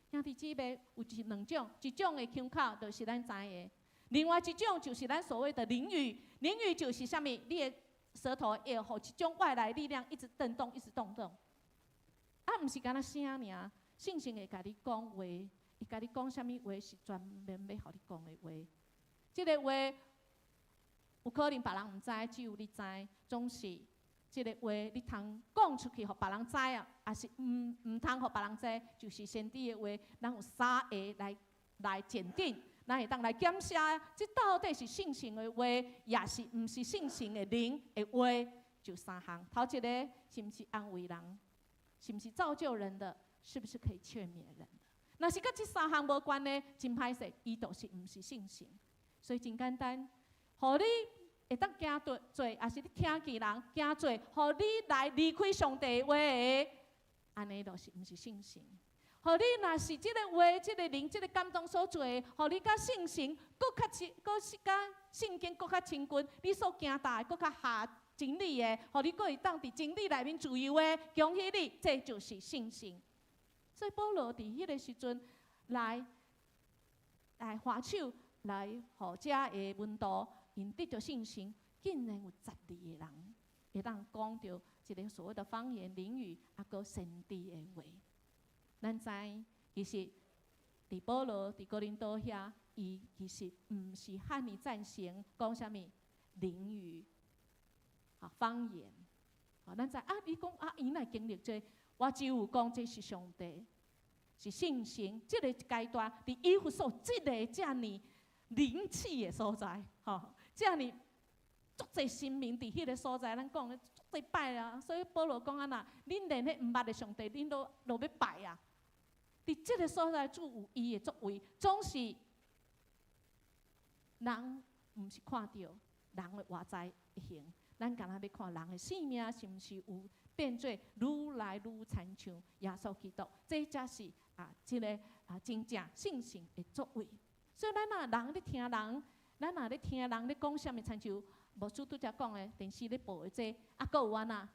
兄弟姊妹，有一兩種，一種的腔口就是咱知的，另外一種就是咱所謂的靈語。靈語就是啥物？你的舌頭會予一種外來力量一直震動，一直動動。啊，毋是干焦聲爾，聖神會共你講話，伊共你講啥物話是專門欲予你講的話。這个話有可能別人毋知，只有你知。總是這个話你通講出去，予別人知啊，抑是毋通予別人知，就是先知的話，咱有三个來檢定，咱會當來檢視，這到底是聖神的話，抑是毋是聖神的靈的話，就三項。頭一个是毋是安慰人？是毋是造就人的？是不是可以勸勉人的？若是佮這三項無關的，真歹勢，伊就是毋是聖神。所以真簡單，予你會當行做，抑是你聽見人行做，予你來離開上帝的話，按呢就是毋是聖神。予你若是這个話、這个靈、這个感動所做的，予你佮聖神閣較親，閣是佮聖經閣較親近，你所行踏的閣較合真理的，予你閣會當佇真理內面自由的，恭喜你，這就是聖神。所以保羅佇彼个時陣來揮手來予遮的門徒，𪜶得著聖神，竟然有12個人會當講著一个所謂的方言靈語，抑閣先知的話。咱知其實佇保羅佇哥林多遐，伊其實毋是遐爾贊成講啥物靈語、啊方言。啊，咱知啊，你講啊，伊若經歷這個，我只有講這是上帝，是聖神。這个階段佇以弗所這个遮爾靈氣的所在，吼，遮爾足濟神明佇彼个所在，咱講的足濟拜啊。所以保羅講按怎，恁連彼毋捌的上帝，恁都欲拜啊。佇這个所在，主有伊的作為，總是人毋是看著人的外在形，咱干焦欲看人的生命是毋是有變做愈來愈親像耶穌基督，這才是啊，這个啊真正聖神的作為。所以咱若人咧聽人，咱若咧聽人咧講啥物，親像牧師拄才講的，電視咧播的這，啊，閣有按怎？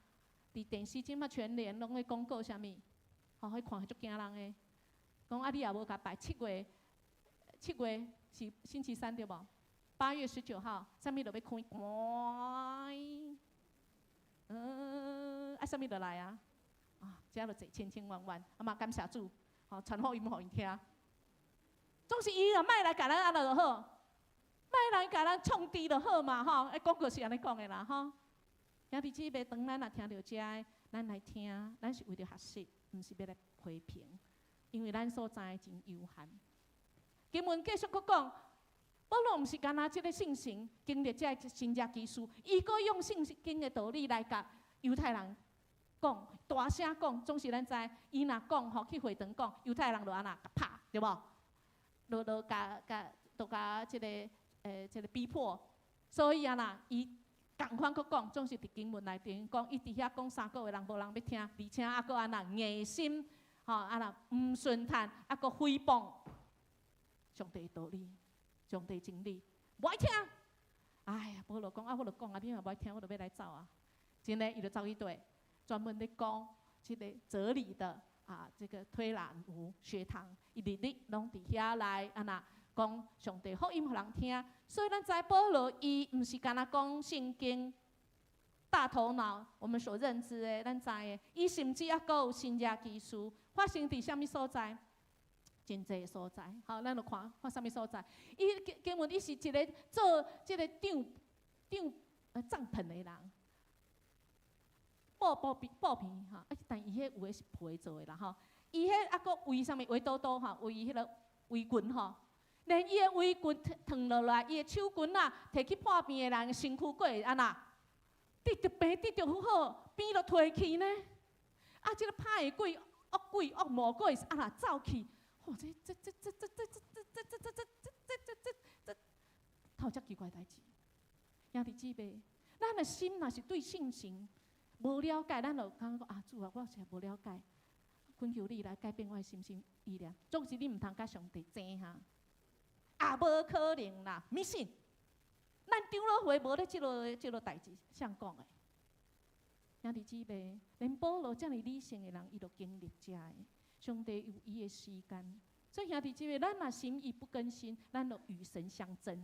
佇電視這馬全聯攏咧廣告啥物？吼，彼看足驚人的。講啊，你也無共拜七月，七月是星期三對無？8月19號，啥物就欲開關，啊，啥物就來啊？啊，這就濟千千萬萬，啊嘛感謝主，吼，傳福音予𪜶聽。總是伊若莫來共咱按怎就好，莫來共咱創治就好嘛，吼！欸，廣告是按呢講的啦，吼。兄弟姊妹，當咱若聽著這个，咱來聽，咱是為著學習，毋是欲來批評，因為咱所知的真有限。經文繼續閣講，保羅毋是干焦這个聖神經歷這个神蹟奇事，伊閣用聖經的道理來共猶太人講，大聲講，總是咱知，伊若講吼去會堂講，猶太人就按怎共拍，對無？就共共就共這个逼迫，所以啊啦，伊仝款閣講，總是佇經文內面講，伊佇遐講3個月，人無人欲聽，而且猶閣按怎硬心，吼按怎毋順從，猶閣誹謗上帝道理，上帝真理，無愛聽。哎呀，保羅講啊，我就講啊，你若無愛聽，我就欲來走啊。真的，伊就走去佗，專門咧講這个哲理的啊，這個推羅奴學堂，伊日日攏佇遐來按怎講上帝福音予人聽。所以咱知保羅伊毋是干焦講聖經大頭腦，我們所認知的，咱知的，伊甚至猶閣有神蹟奇事發生佇啥物所在？真濟所在，好，咱就看看啥物所在。伊經文伊是一个做這个帳帳帳篷的人，布棚吼，啊，但伊彼有的是皮做的啦吼。伊彼猶閣圍啥物圍肚肚吼，圍彼个圍裙吼，連伊的圍裙脫落來，伊的手巾仔，提去破病的人身軀閣會按怎？得著病得著好好，病都退去呢。啊，這个歹的鬼、惡鬼、惡魔，閣會按怎走去？吼，這這這這這這這這這這這這這這這，透遮奇怪代誌。兄弟姊妹，咱的心若是對聖神無了解，咱就感覺啊，主啊，我實在無了解，懇求你來改變我的心心意念。總之，你毋通佮上帝爭哈，啊，無可能啦，迷信。咱長老會無咧這個代誌，誰講的？兄弟姊妹，連保羅遮爾理性的人，伊都經歷這个。上帝有伊的時間，所以兄弟姊妹，咱若心意不更新，咱就與神相爭。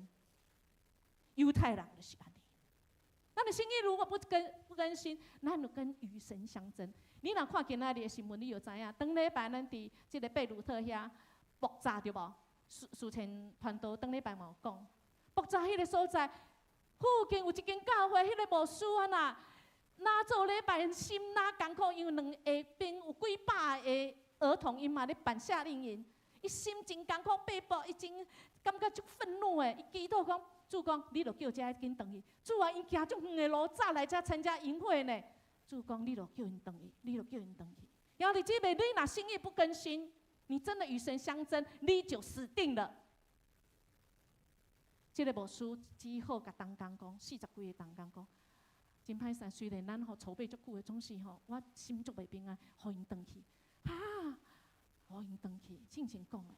猶太人就是按呢。咱的心意如果不更新，咱就跟與神相爭。你若看今仔日的新聞，你就知影。頂禮拜咱佇這個貝魯特遐爆炸對無？事前傳道頂禮拜嘛有講，爆炸彼個所在附近有一間教會，彼個牧師啊若若做禮拜心若艱苦，因為兩下邊有幾百個兒童，𪜶嘛咧辦夏令營，伊心真艱苦，被迫伊真感覺足憤怒的，伊祈禱講。主講，你著叫這緊轉去。主啊，𪜶行足遠的路，早來遮參加營會呢。主講，你著叫𪜶轉去，你著叫𪜶轉去。兄弟姊妹，你若心意不更新，你真的與神相爭，你就死定了。這個牧師只好共同工講，40幾个同工講，真歹勢。雖然咱吼籌備足久的，總是吼我心足袂平安，予𪜶轉去。哈，予𪜶轉去，聖經講的。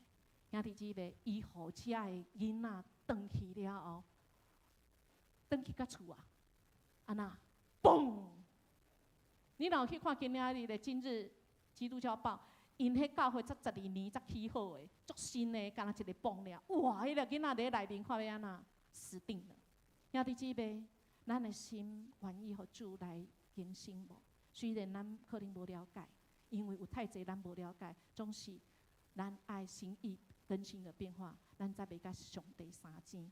兄弟姊妹，伊予遮的囡仔轉去了後，轉去到厝啊，按怎？嘣！你若有去看今仔日的《今日基督教報》，𪜶彼教會才12年才起好的，足新的，敢若一个嘣爾。哇！彼个囡仔佇內面看欲按怎？死定了！兄弟姊妹，咱的心願意予主來更新無？雖然咱可能無了解，因為有太濟咱無了解，總是咱愛心意更新的變化，咱才袂佮上帝相爭。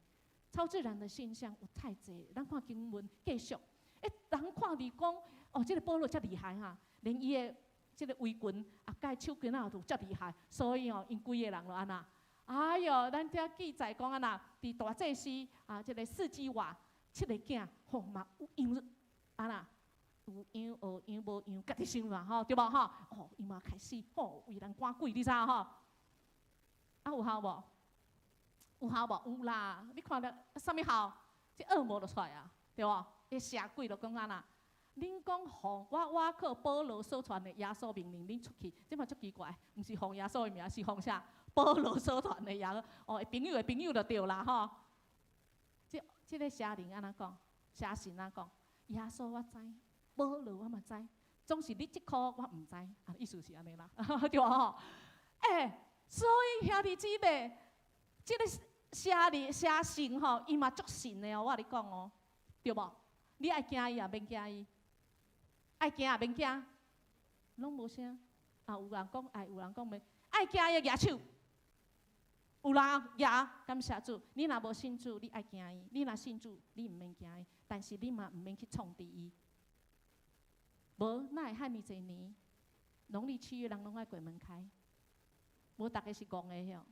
超自然的現象有太濟，咱看經文繼續，欸，人看佇講，哦，這個保羅遮厲害哈，連伊的這個圍裙啊，佮手巾仔都遮厲害，所以哦，𪜶規个人就按怎？哎喲，咱遮記載講按怎？佇大祭司啊，這個士基瓦七个囝，吼嘛有樣按怎？有樣學樣無樣，家己想嘛吼，對無吼？哦，伊嘛開始吼為人趕鬼，你知影吼？啊有效無？有效無？有啦！你看著啥物效？這惡魔就出來啊，對無？彼邪鬼就講按怎？恁講奉我我靠保羅所傳的耶穌命令恁出去，這嘛足奇怪，毋是奉耶穌的名，是奉啥？保羅所傳的耶穌哦，朋友的朋友就對啦吼。這個邪靈按怎講？邪神按怎講？耶穌我知，保羅我嘛知，總是你這箍我毋知，啊，意思是按呢啦，對無吼？欸，所以兄弟姊妹，這個邪靈邪神吼，伊嘛足神的哦，我共你講哦，對無？你愛驚伊也免驚伊，愛驚也免驚，攏無聲。啊，有人講愛，有人講袂，愛驚伊舉手。有人舉，感謝主。你若無信主，你愛驚伊；你若信主，你毋免驚伊。但是你嘛毋免去創治伊。無，哪會遐爾濟年？農曆7月，人攏愛過門開，無逐个是戇的吼。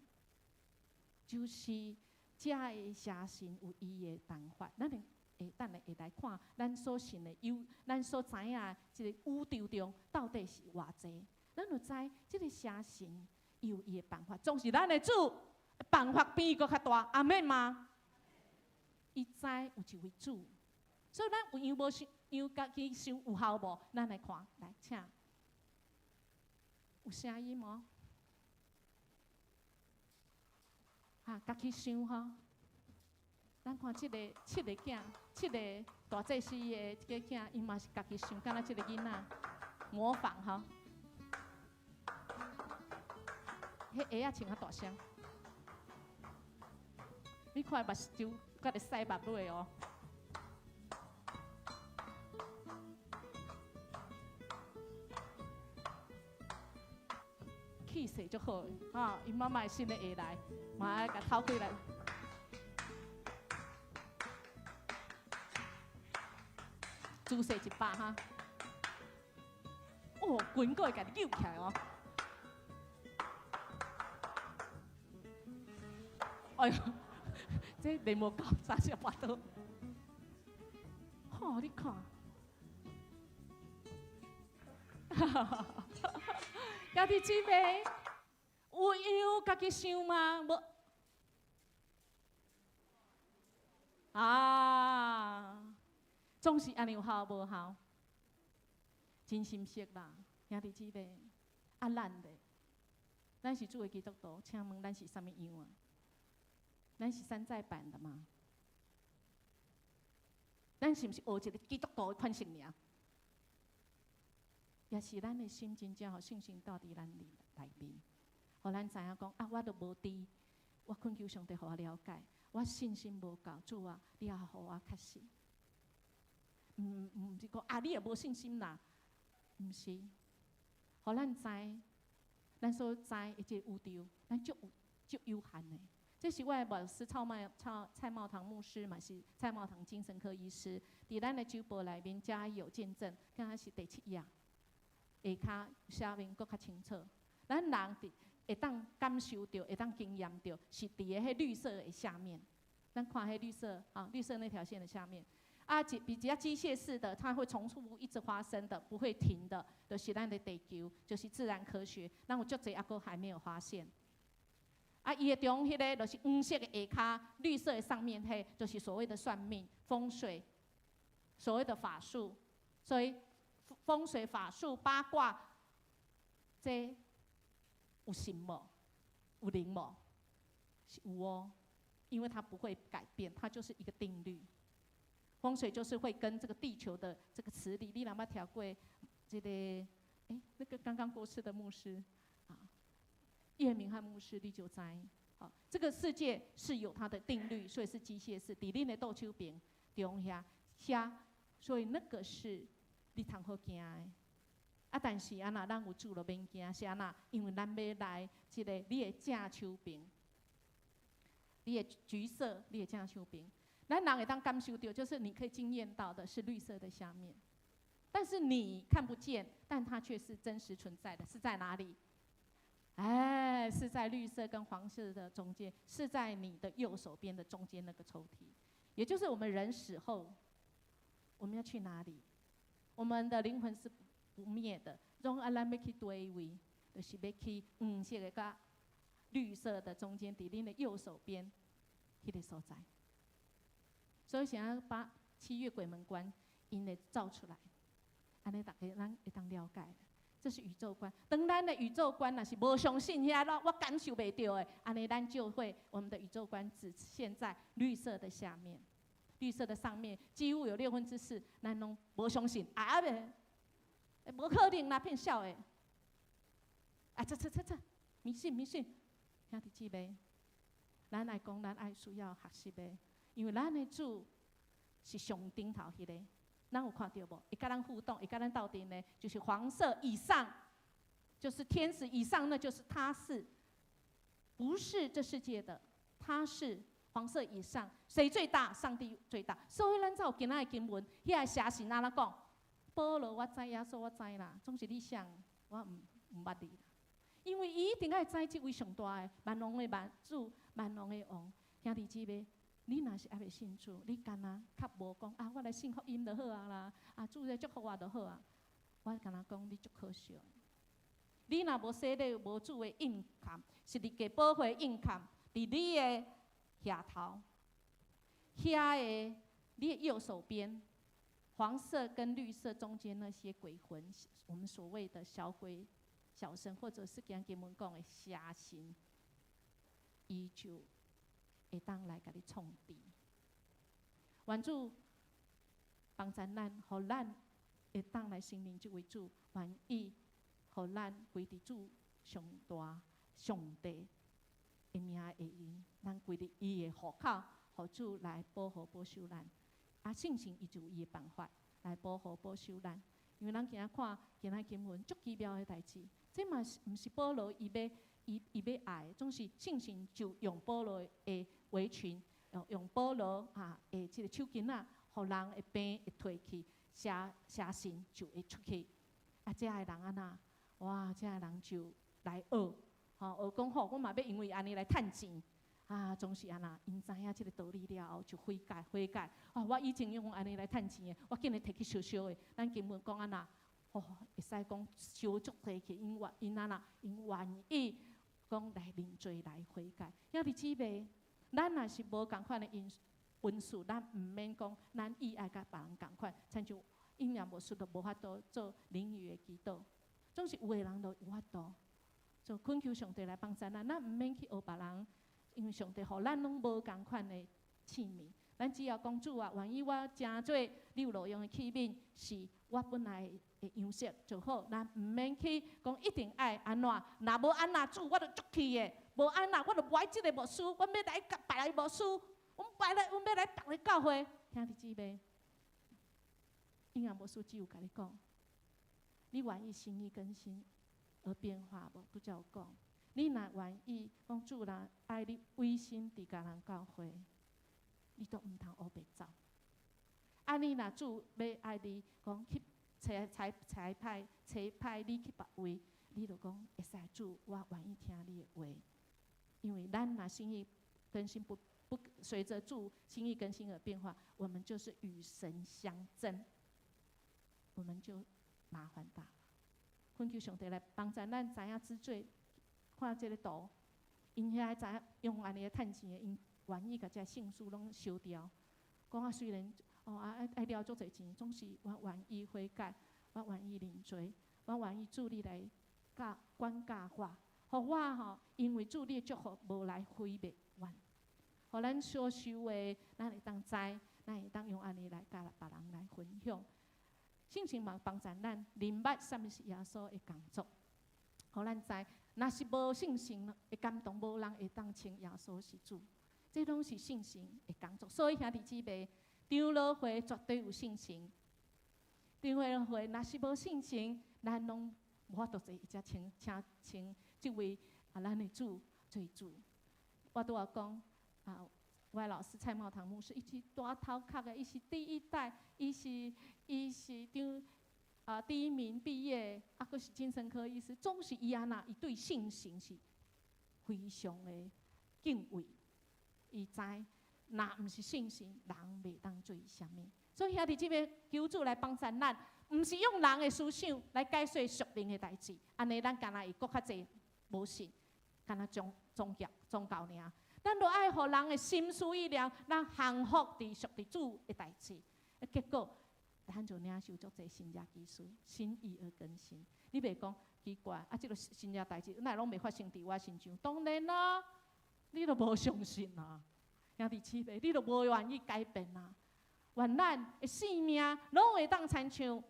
就是遮个邪神有伊的辦法，咱會會等下會來看，咱所信的有，咱所知影這个宇宙中到底是偌濟，咱就知這个邪神伊有伊的辦法，總是咱的主辦法比伊閣較大，阿們嗎？伊知有一位主，所以咱有樣無想，樣家己想有效無？咱來看，來請有聲音無？哈，家己想吼。咱看這個七个囝，七个大祭司的這个囝，伊嘛是家己想，敢若這個囡仔模仿吼。彼鞋仔穿較大雙，你看目睭閣咧屎目尾哦。氣勢足好的，哈！𪜶媽媽的新的鞋來，嘛愛共偷開來。姿勢100哈，哦，裙閣會共你扭起來哦。哎喲，這眉毛厚，三十八刀。吼，你看。哈哈哈哈兄弟姊妹，有樣家己想嗎？無啊，總是按呢有效無效？真心實啦，兄弟姊妹，啊，咱咧，咱是主的基督徒，請問咱是啥物樣啊？咱是山寨版的嗎？咱是毋是學一个基督徒的款式爾？也是咱的心真正予聖神蹛佇咱內面，予咱知影講啊，我都無知，我懇求上帝予我了解，我信心無夠，主啊，你也予我確實。毋是講啊，你也無信心啦，毋是，予咱知，咱所知的這個宇宙，咱足有足有限的。這是我的牧師蔡茂堂牧師嘛，是蔡茂堂精神科醫師，佇咱的周報內面加有見證，敢若是第七頁，下跤寫明閣較清楚。咱人佇會當感受著，會當經驗著，是佇个彼綠色的下面。咱看彼綠色啊，綠色那條線的下面。啊，比較機械式的，它會重複一直發生的，不會停的，就是咱的地球，就是自然科學。咱有足濟猶閣還沒有發現。啊，伊的中彼个就是黃色的下跤，綠色的上面彼，就是所謂的算命、風水，所謂的法術。所以風水、法術、八卦，這有神無？有靈無？是有哦，因為它不會改變，它就是一個定律。風水就是會跟這個地球的這個磁力，你若捌聽過這個？那個剛剛過世的牧師啊，葉明漢牧師，你就知。好，這個世界是有它的定律，所以是機械式。佇恁的倒手邊中遐遐，所以那個是你通好驚的。啊，但是按怎，咱有主就免驚，是按怎？因為咱欲來這个你的正手邊，你的橘色，你的正手邊。咱人會當感受著，就是你可以經驗到的是綠色的下面，但是你看不見，但它卻是真實存在的，是在哪裡？哎，是在綠色跟黃色的中間，是在你的右手邊的中間那個抽屜，也就是我們人死後，我們要去哪裡？我們的靈魂是不滅的，總啊，咱欲去佗位，就是欲去黃色的佮綠色的中間，佇恁的右手邊，彼个所在。所以想要把七月鬼門關𪜶會照出來，按呢逐家咱會當了解。這是宇宙觀。當咱的宇宙觀若是無相信遐，我感受袂著的，按呢咱就會我們的宇宙觀只限在綠色的下面，綠色的上面幾乎有4/6，咱攏無相信啊袂，無可能啦，騙笑的。啊，這這這這，迷信迷信，兄弟姊妹，咱來講，咱愛需要學習的。因為咱的主是上頂頭彼个，咱有看著無？會佮咱互動，會佮咱鬥陣的，就是黃色以上，就是天使以上，那就是他是，不是這世界的，他是黃色以上，誰最大？上帝最大。所以咱才有今仔的經文，遐個邪神按怎講？保羅我知，耶穌我知啦，總是你誰，我毋捌你。因為伊一定愛知這位上大的萬王的萬主，萬王的王，兄弟姊妹。你若是猶未信主，你敢若較無講啊？我來信福音就好啊啦，啊主來祝福我就好啊。我敢若講你足可惜。你若無洗禮，無主的印鑑，十字架寶血印鑑，佇你的額頭，遐个你的右手邊，黃色跟綠色中間那些鬼魂，我們所謂的小鬼、小神，或者是今經文講的邪神，伊就會當來共你創治。願主幫助咱，予咱會當來承認這位主，願意予咱歸佇主上大上帝的名下面，咱歸佇伊的戶口，予主來保護保守咱。啊，聖神伊就有伊的辦法來保護保守咱。因為咱今仔看今仔經文足奇妙的代誌，這嘛是毋是保羅伊欲伊欲愛，總是聖神就用保羅的圍裙，用保羅啊的這個手巾仔，予人的病會退去，邪邪神就會出去。啊，這个人按怎？哇，這个人就來學，吼學講吼，我嘛欲因為按呢來趁錢。啊，總是按怎？𪜶知影這个道理了後，就悔改悔改。哦，我以前用按呢來趁錢的，我緊來提去燒燒的。咱經文講按怎？哦，會使講燒足濟去，𪜶願𪜶按怎？𪜶願意講來認罪來悔改。兄弟姊妹，咱若是無仝款的恩賜，咱毋免講咱意愛佮別人仝款，親像阴阳牧师都無法度做靈語的祈禱，總是有的人都有法度。就懇求上帝來幫助咱，咱毋免去學別人，因為上帝予咱攏無仝款的器皿。咱只要講主啊，願意我成做你有路用的器皿，是我本來的樣式就好。咱毋免去講一定愛按怎，若無按怎主，我就足氣的；無按怎，我就無愛這個牧師，我欲來佮別个牧師，阮別來，阮欲來別个教會。兄弟姊妹，陰陽牧師只有共你講，你願意心意更新而變化無？拄才有講，你若願意講主人愛你委身佇迦南教會，你都毋通烏白走。啊，你若主欲愛你講去差差差派差派你去別位，你就講會使主，我願意聽你的話。因為咱若心意更新不隨着主心意更新而變化，我們就是與神相爭，我們就麻煩大了。懇求上帝來幫助咱知影知罪，看這个圖，𪜶遐知影用按呢趁錢的，𪜶願意共這聖書攏燒掉。講啊，雖然哦啊愛愛了足濟錢，總是我願意悔改，我願意認罪，我願意主你來教管教我，予我吼，因為主你的祝福無來毀滅阮，予咱所受的，咱會當知，咱會當用按呢來佮別人來分享。聖神嘛幫助咱明白啥物是耶穌的工作，予咱知，若是無聖神的感動，無人會當稱耶穌是主。這攏是聖神的工作，所以兄弟姊妹，長老會絕對有聖神。長老會若是無聖神，咱攏無法度坐一隻稱請稱這位啊，咱的主做主。我拄仔講啊，我的老師蔡茂堂牧師，伊是大頭殼的，伊是第一代，伊是長啊第一名畢業，啊，閣是精神科醫師，總是伊按怎，伊對聖神是非常的敬畏。伊知，若毋是聖神，人袂當做啥物。所以兄弟姊妹，求主來幫助咱，毋是用人的思想來解說屬靈的代誌，按呢咱敢若會閣較濟無信，敢若宗宗教宗教爾。咱著愛予人的心思意念，咱降服佇屬佇主的代誌，結果咱就領受足濟新的技術，心意而更新。你袂講奇怪，啊，這个新的代誌，哪會攏袂發生佇我身上？當然啦，你都無相信啊，兄弟姊妹，你都無願意改變啊。願咱的生命攏會當親像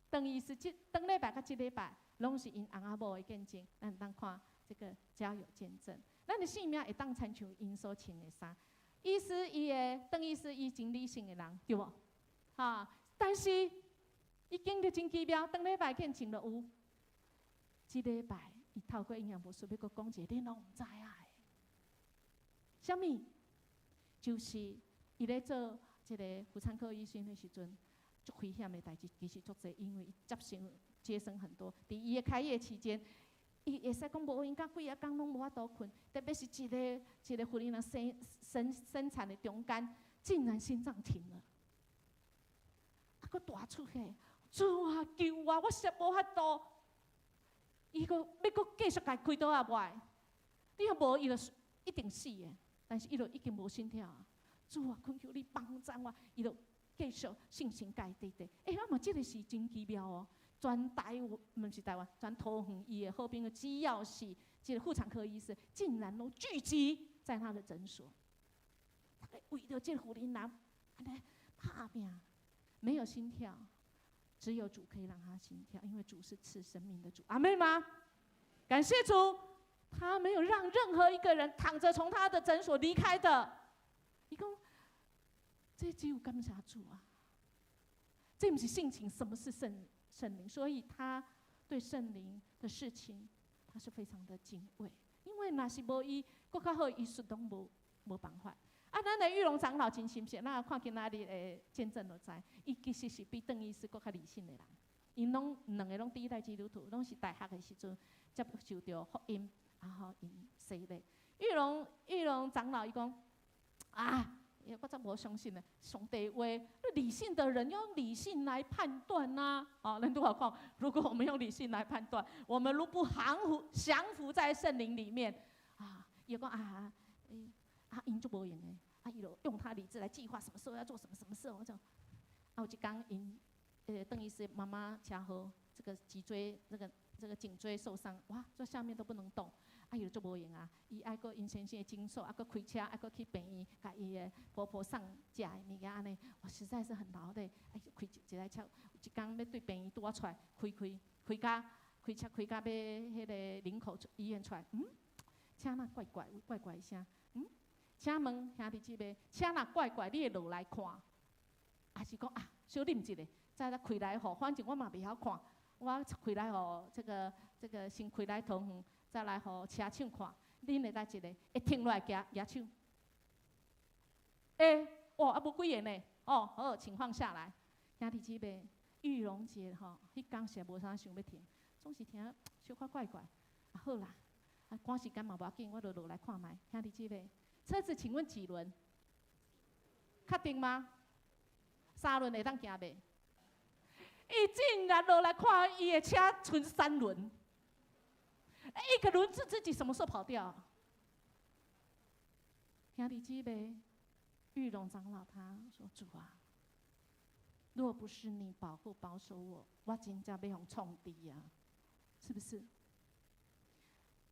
鄧醫師，這頂禮拜佮這禮拜，攏是𪜶翁仔某的見證，咱當看這個家有見證。咱的生命會當親像𪜶所穿的衫。醫師伊的鄧醫師伊真理性的人，對無？哈，但是伊經歷真奇妙，頂禮拜見證就有。這禮拜伊透過營養博士欲閣講一個，恁攏毋知影的。啥物？就是伊咧做這個婦產科醫生的時陣，足危險的代誌，其實足濟，因為伊接生接生很多。佇伊的開業期間，伊會使講無閒，甲幾仔工攏無法度睏，特別是一个一个婦人生生生產的中間，竟然心臟停了，啊，閣大出血，主啊救我！我實無法度。伊閣欲閣繼續共開刀啊無愛？你若無伊就一定死的，但是伊就已經無心跳啊！主啊，懇求你幫助我，伊就繼續信心共伊綴綴。欸，啊嘛，這個是真奇妙哦！全台灣毋是台灣，全桃園伊的好朋友，只要是這個婦產科醫師，竟然攏聚集在他的診所，逐家為著這個婦人按呢拍拚，沒有心跳，只有主可以讓他心跳，因為主是賜生命的主。阿們嗎？感謝主，他沒有讓任何一個人躺着從他的診所離開的。伊講，這只有感謝主啊！這毋是性情，什麼是聖聖靈？所以他對聖靈的事情，他是非常的敬畏。因為若是無伊，閣較好醫術攏無無辦法。啊，咱的玉龍長老真心實，咱看今仔日的見證就知，伊其實是比鄧醫師閣較理性的人。𪜶攏兩个攏第一代基督徒，攏是大學的時陣接受著福音，然後𪜶洗禮。玉龍玉龍長老伊講啊，我才無相信呢，上帝話，理性的人用理性來判斷吶。哦，咱拄仔講，如果我們用理性來判斷，我們如不降服降服在聖靈裡面，啊，伊講啊，欸，啊，𪜶足無閒的，啊，伊就用他理智來計劃什麼時候要做什麼什麼事，我就，啊，有一工𪜶 邓医师妈妈车祸，这个脊椎那个这个颈椎受伤，哇，这下面都不能动，啊，伊就足无闲啊，伊爱阁𪜶先生的诊所，啊，阁开车，啊，阁去病院，共伊的婆婆送食的物件按呢，我实在是很劳累，啊，开一台车，一工欲对病院拄仔出来，开开开甲开车开甲欲彼个林口医院出来，车若怪怪，有怪怪的声，请问兄弟姊妹，车若怪怪，你会落来看，抑是讲啊，小啉一下，再来开来予，反正我嘛袂晓看，我开来予这个先开来桃园，再来予车厂看，恁会佗一个会停落来举举手？欸，哦，啊无几个呢，哦，好，请放下来。兄弟姊妹，玉龙姐吼，彼工是无啥想欲停，总是听小可怪怪。啊好啦，啊赶时间嘛无要紧，我就落来看觅。兄弟姊妹，车子请问几轮？确定吗？三轮会当行袂？伊竟然落来看伊的车賰三轮，一个轮子自己什么时候跑掉？兄弟姊妹，玉龙长老他说：“主啊，若不是你保护保守我，我真正欲予创治啊，是不是？”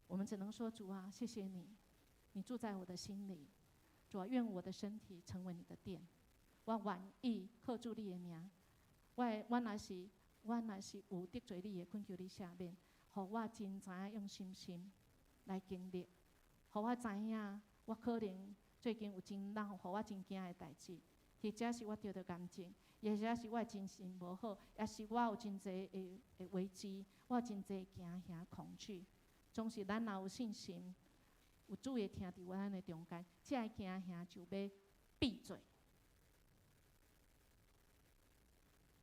我们只能说：“主啊，谢谢你，你住在我的心里。主啊，愿我的身体成为你的殿。我愿意靠主你的名。我若是有得罪你的，恳求你赦免，予我真知影用信心来经历，予我知影我可能最近有真让予我真惊的代志，或者是我得著癌症，或者是我精神无好，抑是我有真济的危机，我有真济惊吓恐惧。总是咱若有信心，有主的疼伫咱的中间，这个惊吓就欲闭嘴。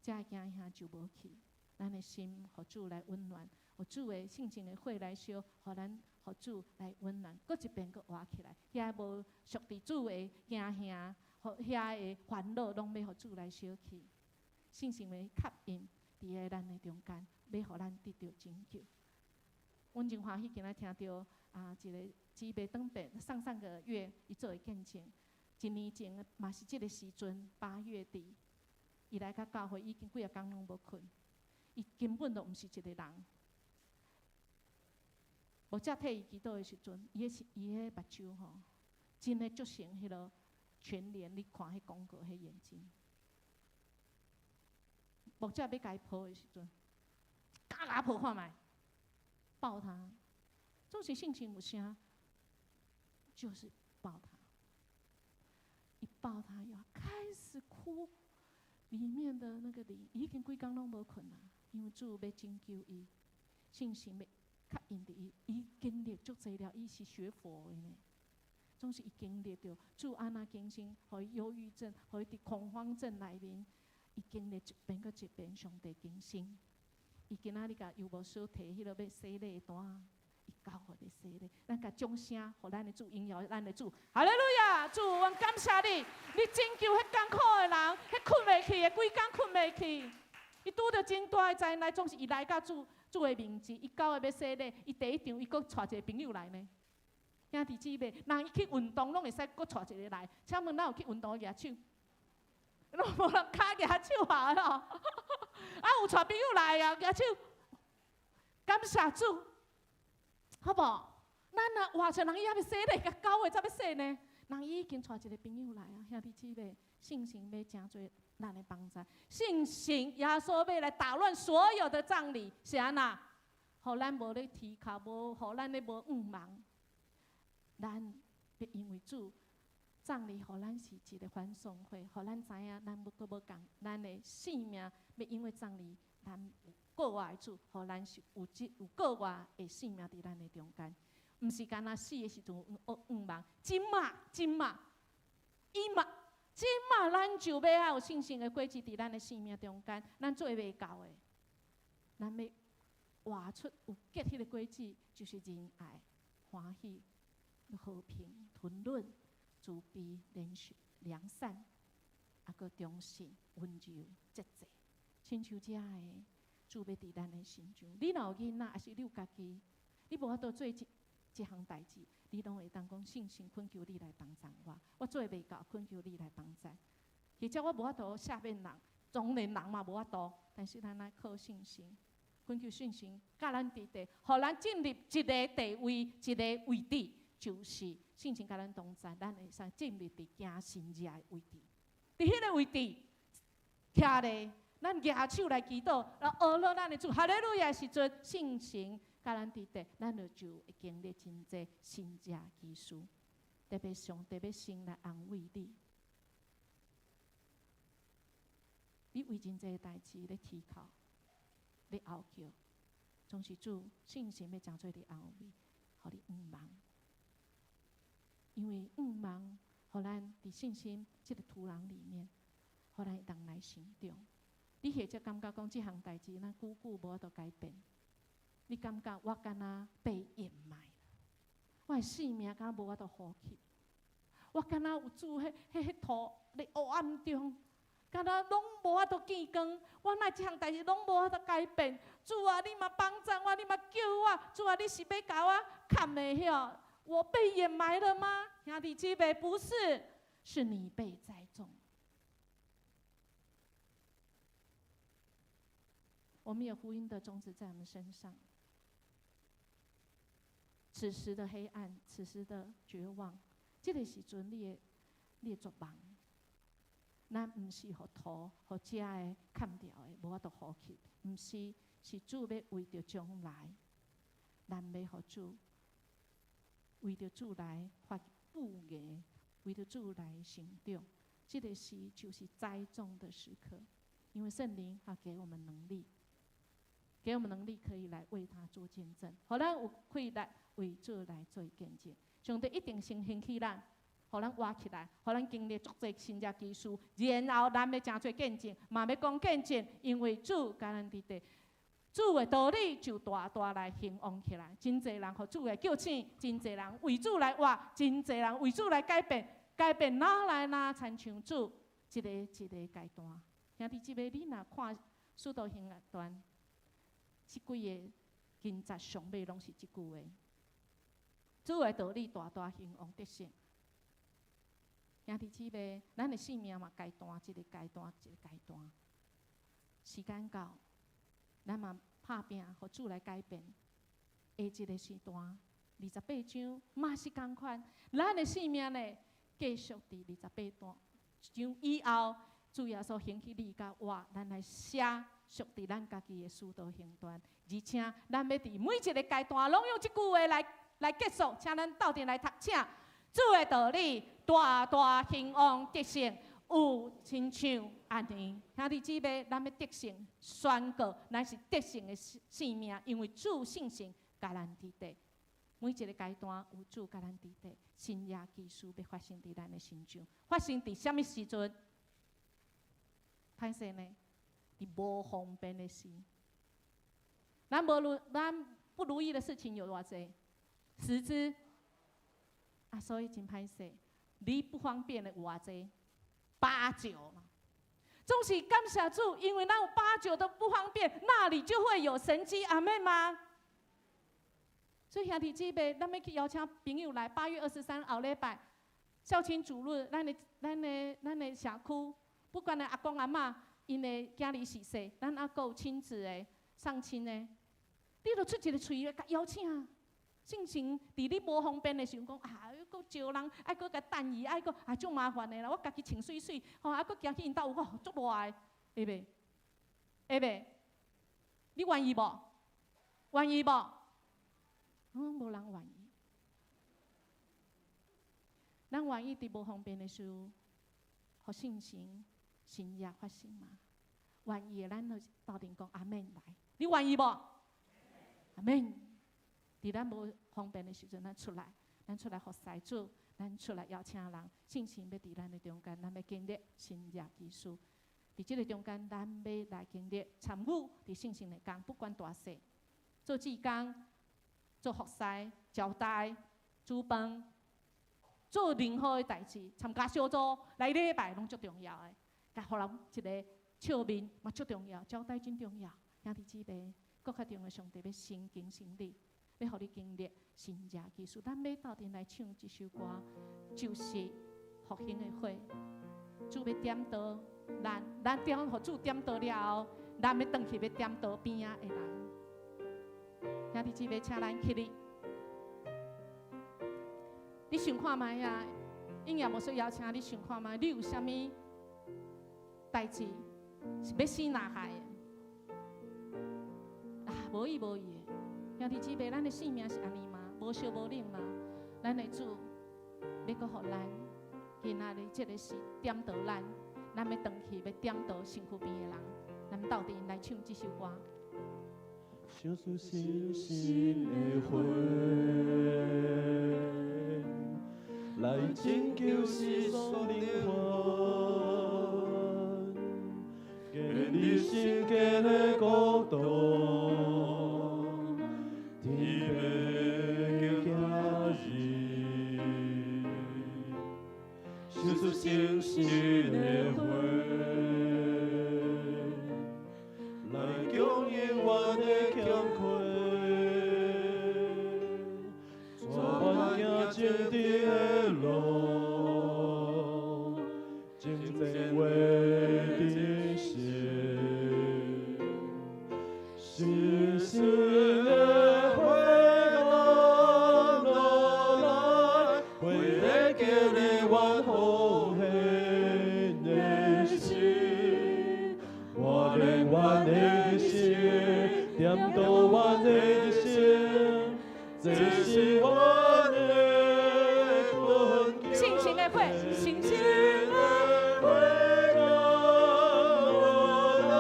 这个惊吓就无去，咱的心予主来温暖，予主的圣灵的火来烧，予咱予主来温暖，阁一遍阁活起来。遐无属伫主的惊吓，予遐的烦恼，拢欲予主来烧去。圣灵的吸引伫咧咱的中间，欲予咱得著拯救。阮真欢喜今仔听著啊，一个姊妹转变，上上个月伊做的见证，一年前嘛是这个时阵，8月底。伊来到教会已经几仔工拢无睏，伊根本就毋是一个人。牧者替伊祈祷的时阵，伊彼目睭吼，真的足像彼个全联咧看彼广告彼眼睛。牧者欲共伊抱的时阵，共伊抱看觅，抱他，总是圣灵有声，就是抱他。一抱他，又开始哭。里面的那个灵已经几工拢无睏啊，因为主欲拯救伊，圣神欲吸引伫伊，伊经历足济了，伊是学佛的呢，总是伊经历著主按怎更新，予伊忧郁症，予伊伫恐慌症内面，伊经历一遍阁一遍上帝更新。伊今仔日共尤牧师提彼个欲洗礼的单，伊交予咧洗礼，咱共掌声，予咱的主荣耀咱的主，哈利路亚！主，阮感谢你，你拯救彼艰苦的人，彼睏袂去的，规工睏袂去。伊拄著真大的灾难，总是伊来到主主的面前，伊九月欲洗礼，伊第一场伊阁带一个朋友来呢。兄弟姊妹，人伊去运动拢会使阁带一个来，请问哪有去运动举手？拢无人跤举手啊！啊，有带朋友来啊，举手，感谢主。好无？咱若活出人伊犹未洗礼，共9月才欲洗呢。人伊已经带一个朋友来啊，兄弟姊妹，圣神欲成做咱的帮助，圣神耶稣欲来打乱所有的葬礼，是按怎？予咱无咧啼哭，无予咱咧无向望。咱欲因为主葬礼，予咱是一个欢送会，予咱知影咱欲阁无仝，咱的生命欲因为葬礼，咱有过活的主，予咱是有这有过活的生命伫咱的中间，毋是干焦死的时阵有向望。这马这马，伊嘛这马，咱就欲爱有信心的果子伫咱的生命中间，咱做袂到的，咱欲活出有结彼个果子，就是仁爱、欢喜、和平、吞忍、慈悲、怜恤、良善，啊，阁忠信、温柔、节制，亲像这个。主欲伫咱的身上，你若有囡仔，抑是你有家己，你无法度做这项代志，你拢会当讲圣神恳求你来帮助我，我做袂到，恳求你来帮助。或者我无法度赦免人，當然人嘛無法度，但是咱愛靠信心，懇求信心，佮咱佇咧，予咱進入一个地位，一个位置，就是聖神佮咱同在，咱會使進入佇行神蹟的位置。佇彼个位置，徛咧，咱舉手來祈禱，來學落咱的主，哈利路亞時陣，聖神佮咱佇咧，咱就就會經歷真濟神蹟奇事。特別上帝欲先來安慰你，你為真濟代誌咧祈禱，咧哀叫，總是主聖神欲成做你安慰，予你毋茫。因為毋茫，予咱佇信心這个土壤裡面，予咱會當來成長。你或者感覺講這項代誌，咱久久無法度改變，你感覺我敢若被掩埋。我的性命敢若無法度呼吸，我敢若有住彼土咧黑暗中，敢若攏無法度見光。我哪這項代誌攏無法度改變。主啊，你嘛幫贊我，你嘛救我。主啊，你是欲共我崁的遐？我被掩埋了嗎？兄弟姊妹，不是，是你被栽種。我們有福音的種子在我們身上。此時的黑暗，此時的絕望，這个時陣你的絕望，咱毋是予土予遮的崁掉的，無法度呼吸，毋是，是主欲為著將來，咱欲予主為著主來發布芽，為著主來成長，這个時就是栽種的時刻，因為聖靈他給我們能力，給我們能力可以來為他做見證，予咱有氣力為主來做見證。上帝一定先興起咱，予咱活起來，予咱經歷足濟神蹟奇事，然後咱欲成做見證，嘛欲講見證，因為主佮咱佇咧，主的道理就大大來興旺起來。真濟人予主來叫醒，真濟人為主來活，真濟人為主來改變，改變哪來哪親像主一个一个階段。兄弟姊妹，你若看使徒行傳，這幾个經節上尾攏是這句話。主的道理大大興旺得勝。兄弟姊妹，咱的生命嘛階段一个階段一个階段。時間到，咱嘛拍拚，予主來改變。下一个時段，28章嘛是仝款。咱的生命呢，繼續佇28章以後，主耶穌興起你佮我，咱來寫屬佇咱家己的使徒行傳，而且咱欲佇每一个階段，攏用這句話來結束，請咱鬥陣來讀，請主的道理大大興旺得勝，有親像按呢，兄弟姊妹，咱欲得勝，宣告咱是得勝的生命，因為主聖神佮咱佇咧，每一个階段有主佮咱佇咧，神蹟奇事欲發生佇咱的身上，發生佇啥物時陣？歹勢呢？佇無方便的時，咱無如咱不如意的事情有偌濟？十之啊，所以真歹勢，你不方便的有偌濟？八九嘛。總是感謝主，因為咱有八九都不方便，那裡就會有神蹟，阿們嗎？所以兄弟姊妹，咱欲去邀請朋友來，8月23後禮拜，孝親主日，咱的社區，不管的阿公阿嬤，𪜶的囝兒是細，咱猶閣有親子的、喪親的，你著出一个喙來共邀請。進前佇你無方便的時陣講啊，閣招人，愛閣共等伊，愛閣啊足麻煩的啦。我家己穿媠媠，吼啊閣行去𪜶兜有吼足熱的，會袂？會袂？你願意無？願意無？嗯，無人願意。咱願意佇無方便的時候，予聖神神蹟發生嗎？願意的，咱就鬥陣講阿們來。你願意無？阿們。佇咱無方便的時陣，咱出來服侍主，咱出來邀請人，聖神欲佇咱的中間，咱欲經歷神蹟奇事。佇這个中間，咱欲來經歷參與佇聖神的工，不管大細，做志工、做服侍、招待、煮飯、做任何的代誌，參加小組來禮拜，攏足重要的。共予人一个笑面嘛足重要，招待真重要。兄弟姊妹，閣較重要，上帝欲先更新你。欲予你經歷神蹟奇事，咱欲鬥陣來唱這首歌，就是復興的火。主欲點燈，咱點予主點著了後，咱欲轉去欲點著邊仔的人。兄弟姊妹，請咱起立。你想看覓啊？應也無說邀請你想看覓，你有啥物代誌是欲死若害的？啊，無意無意的。兄弟姊妹，咱的性命是按呢嗎？無燒無冷嗎？咱的主欲閣予咱今仔日這个時點著咱，咱欲轉去欲點著身軀邊的人，咱鬥陣來唱這首歌。賞賜信心的火，來拯救失喪靈魂，建立聖潔的國度，天父行日，賞賜信心的火，來供應我的欠缺，帶阮行正直的路，征戰話的心，信心的火降落來，火熱激勵阮奉獻的心，鍛鍊阮的心，點著阮的心，這是阮的困境。信心的火，信心的火降落來，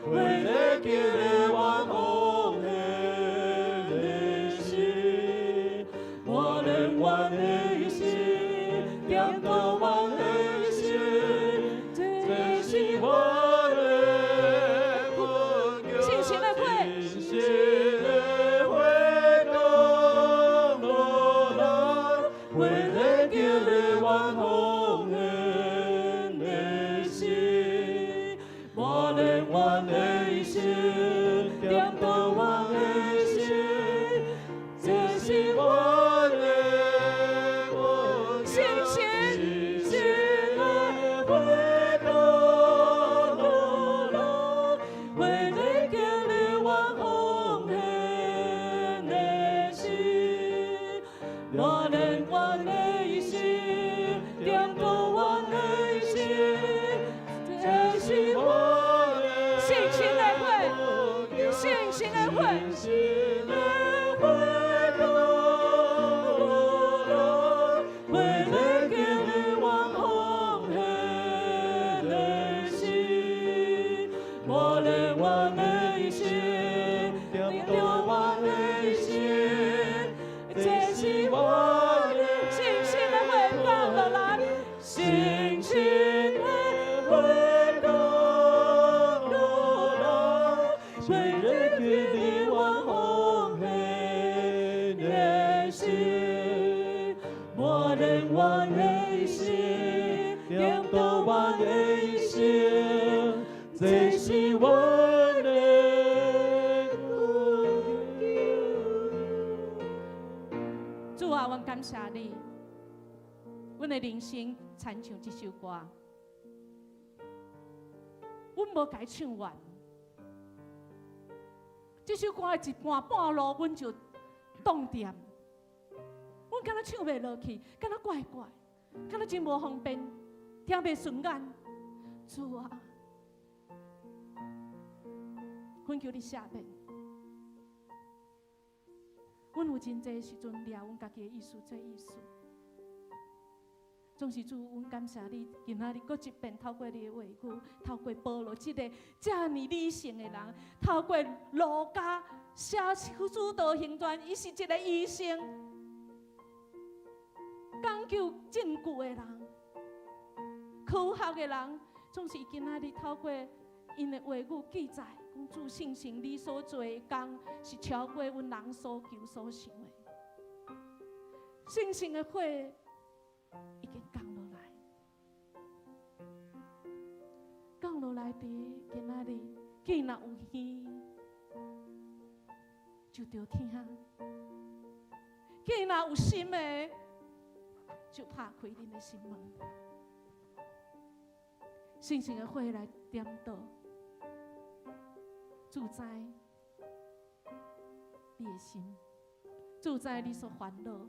火熱激勵阮奉獻的心，鍛鍊阮的心，點著阮的心，這是阮的困境。信心的火，信心的火降落來，火熱激勵阮奉獻的心，鍛鍊阮的心，點著阮的心，這是阮的困境。信心信心的火降落來，火熱激勵阮奉獻的心，鍛鍊阮的心，點著阮的心，這是阮的信心的火，信心的火，信心的火降落來，火熱激勵阮奉獻的心，鍛鍊阮的心，點著阮的心，這是阮的信心的火降落來，信心的火降落來，火熱激勵阮奉獻的心，鍛鍊阮的心，點著阮的心，這是阮的困境。主啊，阮感謝你，阮的人生親像這首歌，阮無共伊唱完。這首歌的一半半路，阮就當點，阮敢若唱袂落去，敢若怪怪，敢若真無方便，聽袂順眼。主啊，懇求你赦免。阮有真濟時陣掠阮家己的意思做意思，總是主，阮感謝你，今仔日閣一遍透過你的話語，透過保羅這个遮爾理性的人，透過路加寫使徒行傳，伊是一个醫生，講究證據的人，科學的人，總是今仔日透過𪜶的話語記載，講主聖神你所做的工是超過阮人所求所想的。信心的火已經降落來，降落來佇今仔日，既若有耳，就著聽；既若有心的，就拍開恁的心門。圣神的火來點著，主知你的心，主知你所煩惱，